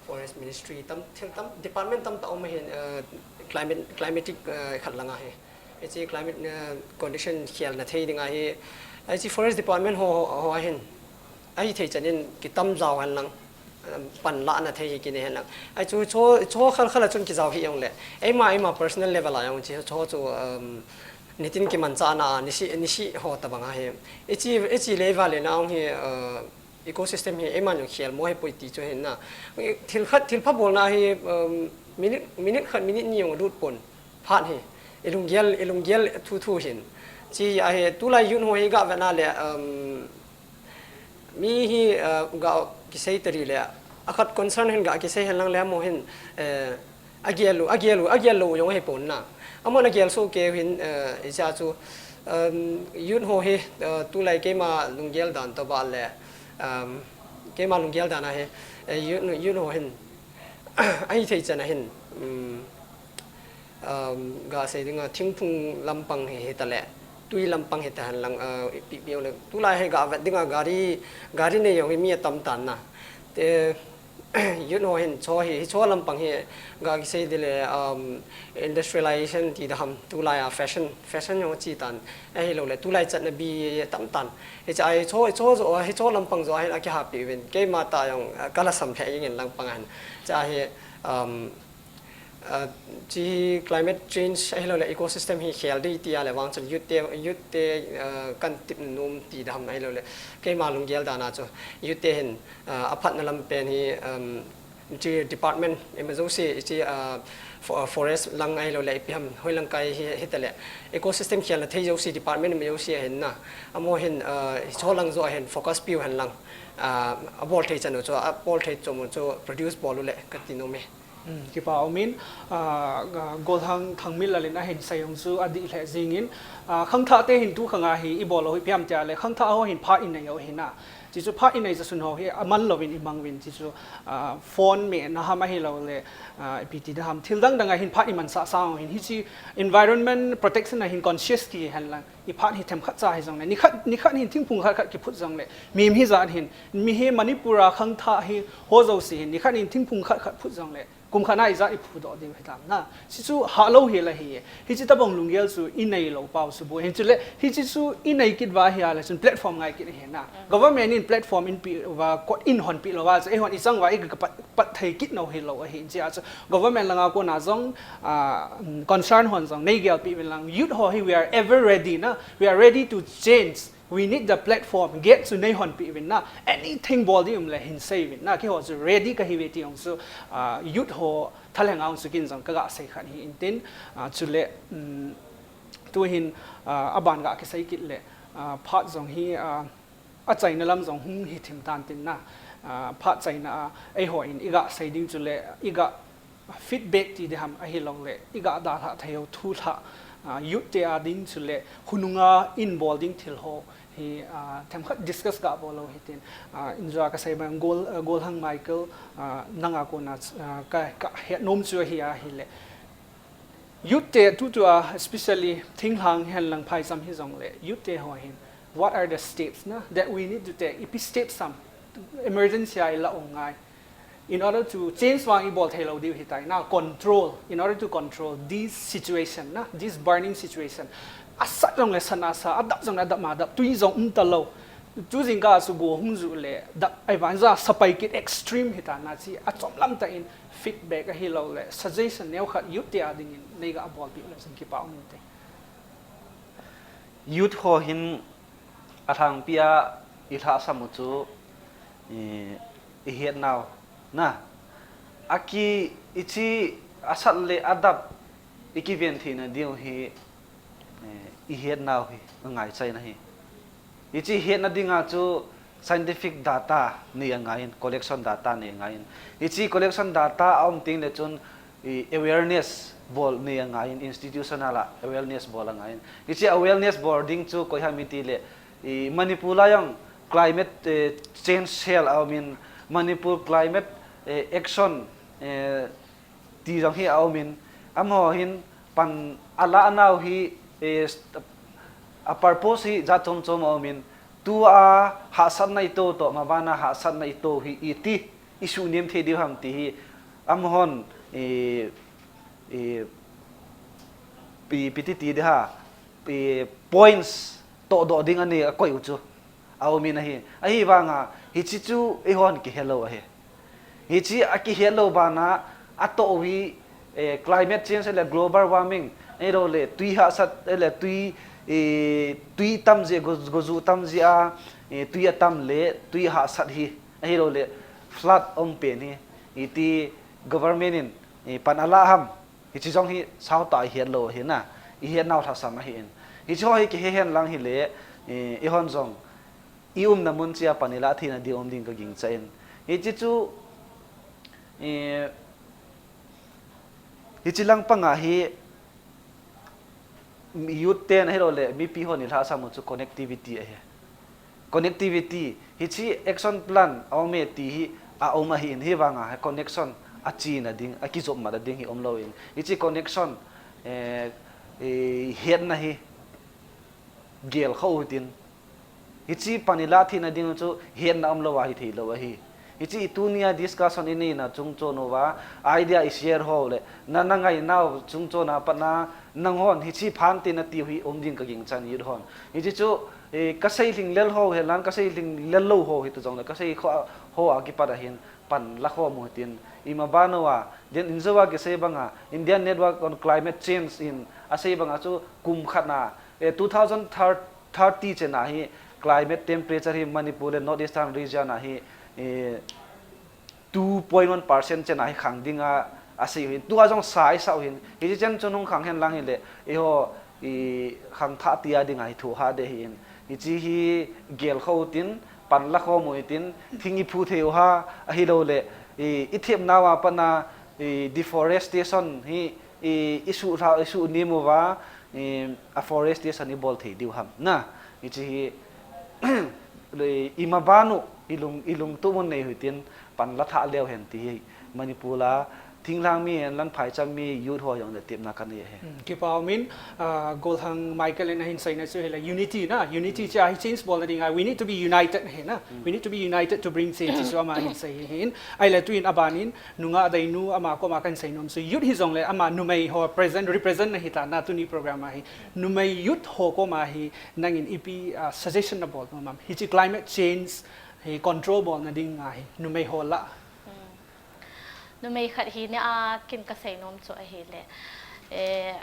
Forest Ministry tam, thil tam, department tamtah um ahin, ah, climate, climatic, ah, khat lang ahi. Hichi climate, ah, condition khelna thei ding ahi. Hichi Forest Department ho, ho, ho ahin. Ahithei chan in kitam jao hen lang, um, panlahna thei hi kinei hen lang. Ahi chu, chu, chu khel khel a chun kijao hih jongle, eima, eima personal level a jong chu, chu, chu, um, nitin kimanchahna, nisi, nisi ho tabang ahi. Hichi, hichi level in a jong hi, uh, ecosystem hi eima jong khelmo hipoi ti chu hin na. Thil khat, thilpha bolna hi, um, minute, minute khat, minute ni jong lut pon. Phat hi, i lunggel, i lunggel thuthu hin. Chi ahi, tulai youth ho hi ga vet na le, um, mi hi, uh, ga kisei tari le, akhat concern hin ga kisei hen lang le mo hin, eh, agel u, agel u, agel lou jong ahi pon na. Amon agel soh kei u hin, eh, i cha chu, um, youth ho hi, uh, tulai keima lunggel dan toh pah le, um, keima lunggel dan ahi, eh, youth, youth ho hin, ahithei chan a hin, um, um, ga sei ding a, thingphung lampang hi, hita le, tui lampang hita hen lang, uh, ipi, ipi le, tulai hi ga vet ding a gari, gari nei jong hi mi atam tan na. Te, youth ho hin chu hi, hichu lampang hi, ga kisei ding le, um, industrialization ti ding ham, tulai a fashion, fashion jong chi tan, ahilouleh, tulai chatna bi tam tan. Hicha hi chu, chu jo, hichu lampang jo hin akihapi uvin, keima tah jong, uh, ka lhasam lheh jeng in lampang a hin. Cha hi, um, Ah, chi hi climate change ahilouleh ecosystem hi khel ding ti a le vang chun youth te, youth te, ah, kan tip nom ti ding ham ahilouleh. Keima lunggel dan a chu youth te hin, ah, aphatna lam pen hi, um, chi department, eima jouse, chi, ah, fo-, forest lang ahilouleh, ipi ham, hoilang kai hi, hita le. Ecosystem khelna thei jouse department eima jouse a hin na. Amaho hin, ah, hichu lang jo a hin focus pe u hen lang. Ah, abol thei chan u chu, abol thei chom u chu produce bol u le kati nom e. Hmm, kipa umin, ah, ga-, Golhang Thangminlal in ahin sei jong chu adih lheh jing in, ah, khangthah te hin tu khang a hi i bol u hi ipi ham ti a le, khangthah ho hin phat i nei u hi na. Chi chu phat i nei cha sun ho hi aman louvin i mang uvin, chi chu, ah, phone mehna ham ahilouleh, ah, ipi ti ding ham, thil dang dang a hin phat i mansah sang u hin, hichi environment protection a hin conscious kihi hen lang. I phat hi themkhat cha hi jongle, nikhat, nikhat hin thingphung khat khat kiphut jongle, mihem hijat hin, mi hi Manipur a khangthah hi ho jouse hin, nikhat hin thingphung khat khat phut jongle, kum khat na ijat i phudoh diu hitam na. Chi chu hah lou hi la hi. Hichi tabang lunggel chu i nei lou pau chu bu. Hin chule, hichi chu i nei kit uva hi a le chun platform ngai kit hi na. Government in platform in pe uva, kot in hon pe lou uva chu, eihon i chang uva i ka pat, pat thei kit nau hi lou ahi. Chi a chu government langa kona jong, ah, concern hon jong nei gelpi uvin lang, youth ho hi, we are ever ready na, we are ready to change, we need the platform, gate chu nei honpi uvin na, anything bol ding um le hin sei uvin na, keiho chu ready kahi uve ti jong chu, ah, youth ho thalheng a jong chu kin jong ka ga sei khat hi in tin, ah, chule, um, tu hin, ah, aban ga kisei kit le, ah, phat jong hi, ah, achaina lam jong hung hi thim tan tin na, ah, phat chaina a, eiho in i ga sei ding chule, i ga feedback ti ding ham ahilouleh, i ga dalha thei u thu lha, ah, youth te a ding chule, khonung a i bol ding thil ho hi, ah, themkhat discuss ga bol u hi tin, ah, in jua ka sei bang Gol, ah, Golhang Michael, ah, nang a kona, ah, ka, ka het nom chu ahi a hile. Youth te tutua, especially thinglhang hen lang phaicham hijongle, youth te ho hin, what are the steps na that we need to take? Ipi steps ham emergency a ila u ngai in order to change vang ibol thei lou diu hitai na, control, in order to control this situation na, this burning situation. Asat jongle sana sa, adap jongle adap ma dap, tui jong um talou. Tu jingkah a chu go hung ju le, dap ai vang ja sapai kit extreme hita na chi, achom lam tah in feedback ahilouleh suggestion neo khat youth te a dingin nei ga bol pi le jong kipa um inte. Youth ho hin alhangpi a ilhahsam u chu i, ihetnau na. Aki ichi asat le adap ikiven theina diu hi, eh, ihetnau hi, angaichaina hi. Hichi hetna dinga chu scientific data nei angaiyin, collection data nei angaiyin. Hichi collection data aum teng le chun i awareness bol nei angaiyin, institutional a awareness bol angaiyin. Hichi awareness bol ding chu koi ham iti le i Manipur a jong climate, eh, change cell aumin, Manipur climate, eh, action, eh, ti jong hi aumin, amaho hin pan alah nau hi, eh, a purpose hi jat chom chom aumin, tua hahsatna ito toh, mabana hahsatna ito hi iti isuhnem thei diu ham ti hi, amahon, eh, eh, pi, piti ti di ha, eh, points tohdoh ding anei akoi u chu aumin ahi. Ahivanga hichi chu eihon kihelou ahi. Hichi akihelou bana atoh u hi, eh, climate change le global warming, ahilouleh tui hahsat, le tui, eh, tui tam jeh, go, gojuh tam jeh a, eh, tui atam le tui hahsat hi, ahilouleh flood um pen hi, iti government in, eh, pan alah ham. Hichi jong hi sautah a ihetlou ahi na, ihetnau lhasam ahin. Hichi ho hi kihe hen lang hile, eh, eihon jong iumna mun chia pan ilah theina diu um ding kagingchan. Hichi chu, eh, hichi lang panga hi youth ten ahilouleh mipi hon ilhahsam u chu connectivity ahi. Connectivity, hichi action plan aume ti hi aum ahin, hivanga hi connection achena ding, akijopmatna ding hi umlouvin. Hichi connection, eh, eh, hetna hi gelkhoh utin. Hichi pan ilah theina ding chu hetna umlou a hitheilou ahi. Hichi tunia discussion ineina chungchon uva, idea ishare ho le, na, nangainau chungchon a patna, nanghon hichi phante natiu hi um ding kagingchan youth hon. Hichi chu, eh, kasei lhinglel ho henlang, kasei lhinglel lou ho hita jongle, kasei kho, ho a kipat ahin pan lakhom utin. Imabana, den injouva kisei banga, Indian Network on Climate Change in asei banga chu kum khatna, eh, two thousand thirty chena hi climate temperature hi Manipur le North Eastern region a hi, eh, two point one percent chena hi khang dinga asei uhin. Tua jong sa isah uhin. Hichi chen chun hung khang hen lang hile, eiho, ikhangthah tia dinga hi thohhah ding ahin. Hichi hi gelkhoh utin, pan lakhom utin, thing iphu thei u ham, ahilouleh, i, ithepnauva patna, i, deforestation hi, i, isuhlha, isuhnem uva, i, afforestation ibol thei diu ham. Na, hichi hi, le, imabana, ilung, ilungtup u nei uhitin, pan lathah leu hen ti hi, Manipur a, thinglhang mi, enlang phaicham mi, youth ho jong le tepna kanei ahi. Hmm, kipa umin, ah, Golhang Michael in ahin seina chu hile unity na, unity chu ahi change bolna dinga, we need to be united ahi na. We need to be united to bring change chu ama ahin sei ahin. Ahile tuin abanin, nungah Deinu ama koma kahin seinom chu youth hijongle ama numei ho present, represent nahi ta na tuni program a hi. Numei youth ho koma hi nangin ipi, ah, suggestion nabol nom am? Hichi climate change hi control bolna dinga hi numei ho lah. Numei khat hina a kin kaseinom chu ahile, eh,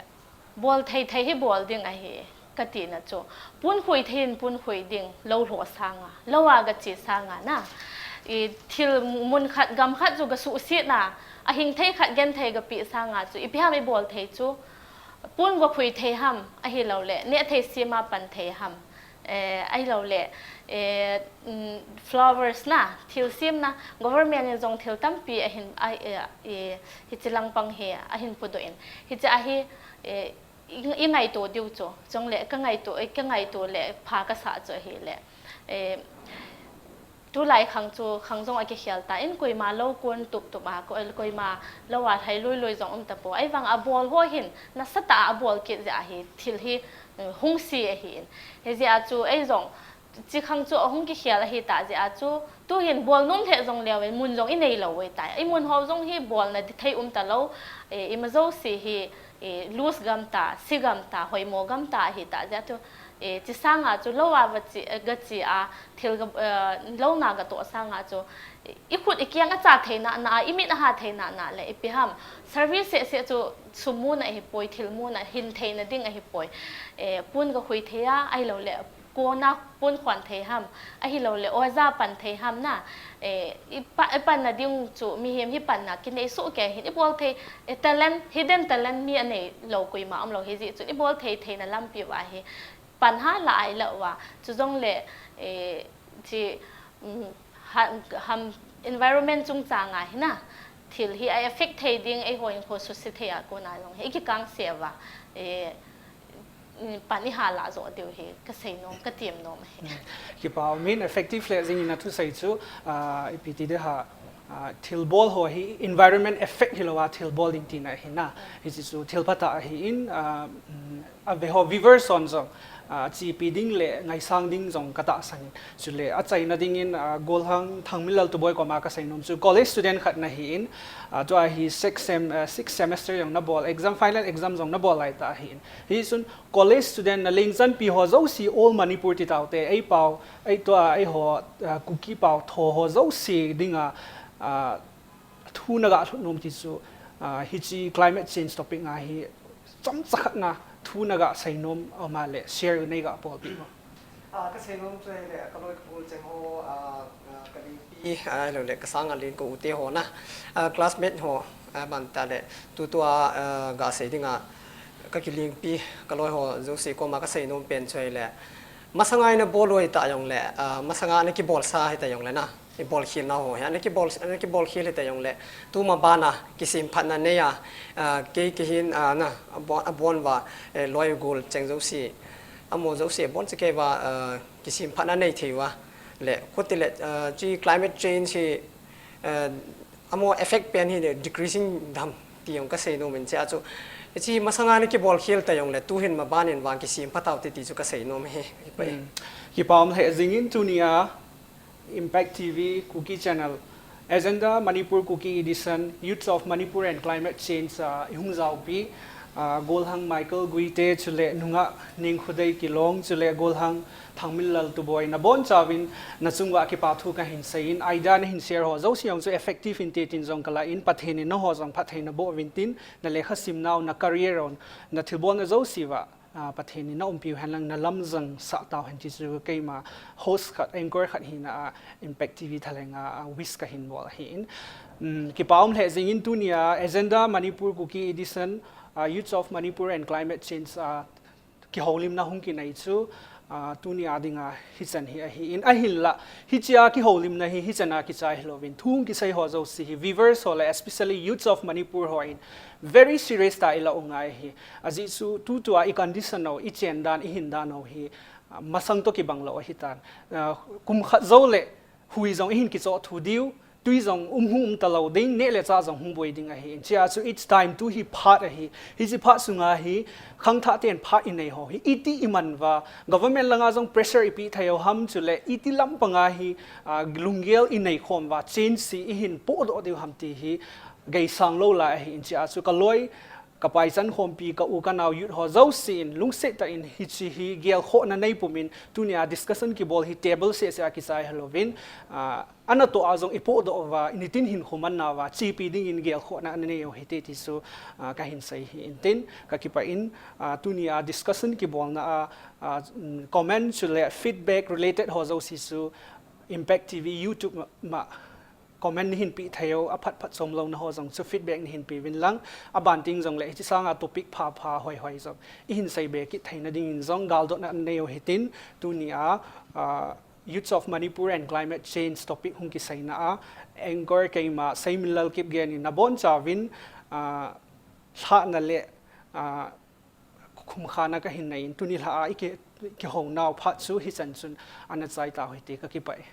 bol thei thei hi bol ding ahi, katina chu. Punkhui thei in punkhui ding, lou lho sanga, lou a gache sanga na. I thil mun khat, gam khat chu gasuhsetna, ahing thei khat genthei gapeh sanga chu, ipi ham ibol thei chu, pun gakhui thei ham, ahilouleh, nehthei sema pan thei ham. Eh, ahilouleh, eh, mm, flowers na, thil semna, government in jong thil tampi ahin, a, eh, eh, hichi lang pang hi, ahin pudoh in. Hichi a hi, eh, i, ingaito diu chu, chule kangaito, eh, kangaito le pha kasah chu ahile. Eh, Tulai khang chu khang jong akikhel tan, koima lou kon tup tup a, ko-, koima lou a lhai lui lui jong um tapoi. Ahivang a bol ho hin nasatah a abol kit jeh ahi thil hi, eh, hung se ahin. Hijeh a chu ei jong chi khang chu ahung kikhel ahi tah jeh a chu, tuhin bol nom lheh jong leu in mun jong inei lou uve tai. Imun ho jong hi bolna dithei um talou, eh, ima jouse hi, eh, lose gam ta, se gam ta, hoimo gam ta ahi tah jeh a chu, eh, chi sanga chu lou a va chi, eh, ga chi a, thil ga, eh, louna ga toh sanga chu, i khut i keng a cha theina na, i mit a ha theina na le ipi ham. Service seh seh chu sum muna ahipoi, thil muna hin theina ding ahipoi. Eh, pon ga khui thei a, ahilou le kona pon khon thei ham, ahilou le oja pan thei ham na. Eh, i pa, i panna ding chu mihem hi panna kinei soh kei hin i bol thei, eh, talent, hidden talent mi anei lou koima um lou hijeh chun i bol thei theina lampi uva hi pan ha la ai la uva. Chu jong le, eh, chi, um, ha, ham environment chungchang a hi na, thil hi a affect thei ding, eiho in kho suse thei a kona jong hi i kikang se uva, eh, um, pan i ha la jo diu hi ka sei nom, ka tem nom hi. Kipa min effective le jing in a thusei chu, ah, ipi ti de ha, ah, thil bol ho hi environment effect hilou a thil bol ding tina hi na. Hichi chu thil phatah ahin, ah, um, a ve ho viewers hon jong, ah, chipi ding le ngaisang ding jong ka tahsan in. Chule achaina ding in, ah, Golhang Thangminlal Tuboi koma ka sei nom chu college student khat na hin, ah, tua hi six sem, ah, six semester jong na bol, exam, final exam jong na bol lai ta hin. Hichun college student na lengchanpi ho jouse all Manipur ti taute, ei pao, ei tua, eiho, ah, Kuki pao tho ho jouse dinga, ah, thu na ga lhut nom ti chu, ah, hichi climate change topic a hi chomcha khat na thu na ga sei nom a um le share nei ga bolpi mo. Ah, ka sei nom chu ahile ka loi ka pu cheng ho, ah, ah, ka lengpi, ah, ahilou le ka sanga leng ka u te ho na, ah, classmate ho, ah, ban ta le tutua, ah, ga sei dinga ka kilengpi ka loi ho jouse koma ka sei nom pen chu ahile masanga i na bol u hi ta jong le, ah, masanga na kibol sa hi ta jong le na. I bol khel nau ho hi, ana kibol, ana kibol khel hita jong le, tuma bana kisemphatna nei a, ah, kei, kei hin, ah, na, abon, abon uva, eh, loi gol cheng jouse, amaho jouse, abon cheh kei uva, ah, kisemphatna nei thei uva, le, khuti le, ah, chi climate change hi, ah, amaho effect pen hi le, decreasing dam, ti jong ka sei nom in chia chu, chi masanga na kibol khel ta jong le, tuhin maban in vang kisemphat tau te ti chu ka sei nom hi, kipa e. Hmm. Kipa um lheh jing in tunia, Impact T V, Kuki Channel, Agenda Manipur Kuki Edition, Youths of Manipur and Climate Change, ah, i hung jaopi, ah, Golhang Michael Guite, chule Nungah Nengkhudei Kilong, chule Golhang Thangminlal Tuboi, na bonchauvin, na chung uva kipa thu ka hin sei in, idea na hin share ho jouse jong chu effective inte tin jong ka lah in, Pathen in na ho jong phatthei na boh uvin tin, na lekha sim nau, na career un, na thilbol na jouse uva. Ah, Pathen in na umpiu hen lang na lamjang sah tau hen ti chu keima host khat, anchor khat hina a Impact T V thalheng a, ah, wish ka hin bol ahin. Um, kipa um lheh jing in tunia Agenda Manipur Kuki Edition, ah, Youths of Manipur and Climate Change, ah, kihoulimna hung kinei chu, ah, tunia dinga hichan hi ahin, ahinla, hichia kihoulimna hi, hichan a kichai hilouvin, thu hung kisei ho jouse hi, viewers ho le, especially Youths of Manipur ho in, very serious tah a i la u ngai hi. Ajeh chu tutua i condition u, i chen dan, i hin dan u hi, ah, masang toh kibang lou ahitan. Ah, kum khat jou le hui jong i hin kichoh thu diu, tui jong um hung um talou ding, neh le chah jong hung boi ding ahi. Chia chu each time tu hi phat ahi. Hichi phat sunga hi, khangthah ten phat i nei ho hi, iti i man uva, government langa jong pressure i pe thei u ham chule, iti lampanga hi, ah, lunggel i nei khom uva, change hi i hin pohdoh diu ham ti hi, geisang lou lai ahin chia chu ka loi, ka paichan khompi, ka u ka nao youth ho jouse in lungset tah in hichi hi gelkhohna nei pum in tunia discussion kibol hi table seh seh a kichai hilouvin, ah, ana toh a jong i pohdoh uva, i nitin hinkho manna uva, chepi ding in gelkhohna ana nei u hite ti chu, ah, ka hin sei hi in tin, ka kipah in, ah, tunia discussion kibolna a, ah, mm, comment chule feedback related ho jouse chu Impact T V YouTube ma, ma, comment nei hin pe thei u, aphat phat chom louna ho jong chu feedback nei hin pe uvin lang, aban teng jong le hichi sanga topic pha pha hoi hoi jong i hin sei be kit theina ding in jong galdotna nei u hitin tunia, ah, Youths of Manipur and Climate Change topic hung kiseina a anchor keima Seiminlal Kipgen in na bonchauvin, ah, lhahna le, ah, khumkhana ka hin nei in, tuni lha a i ki, kihou nau phat chu hichan chun ana chai tau hite, ka kipah e.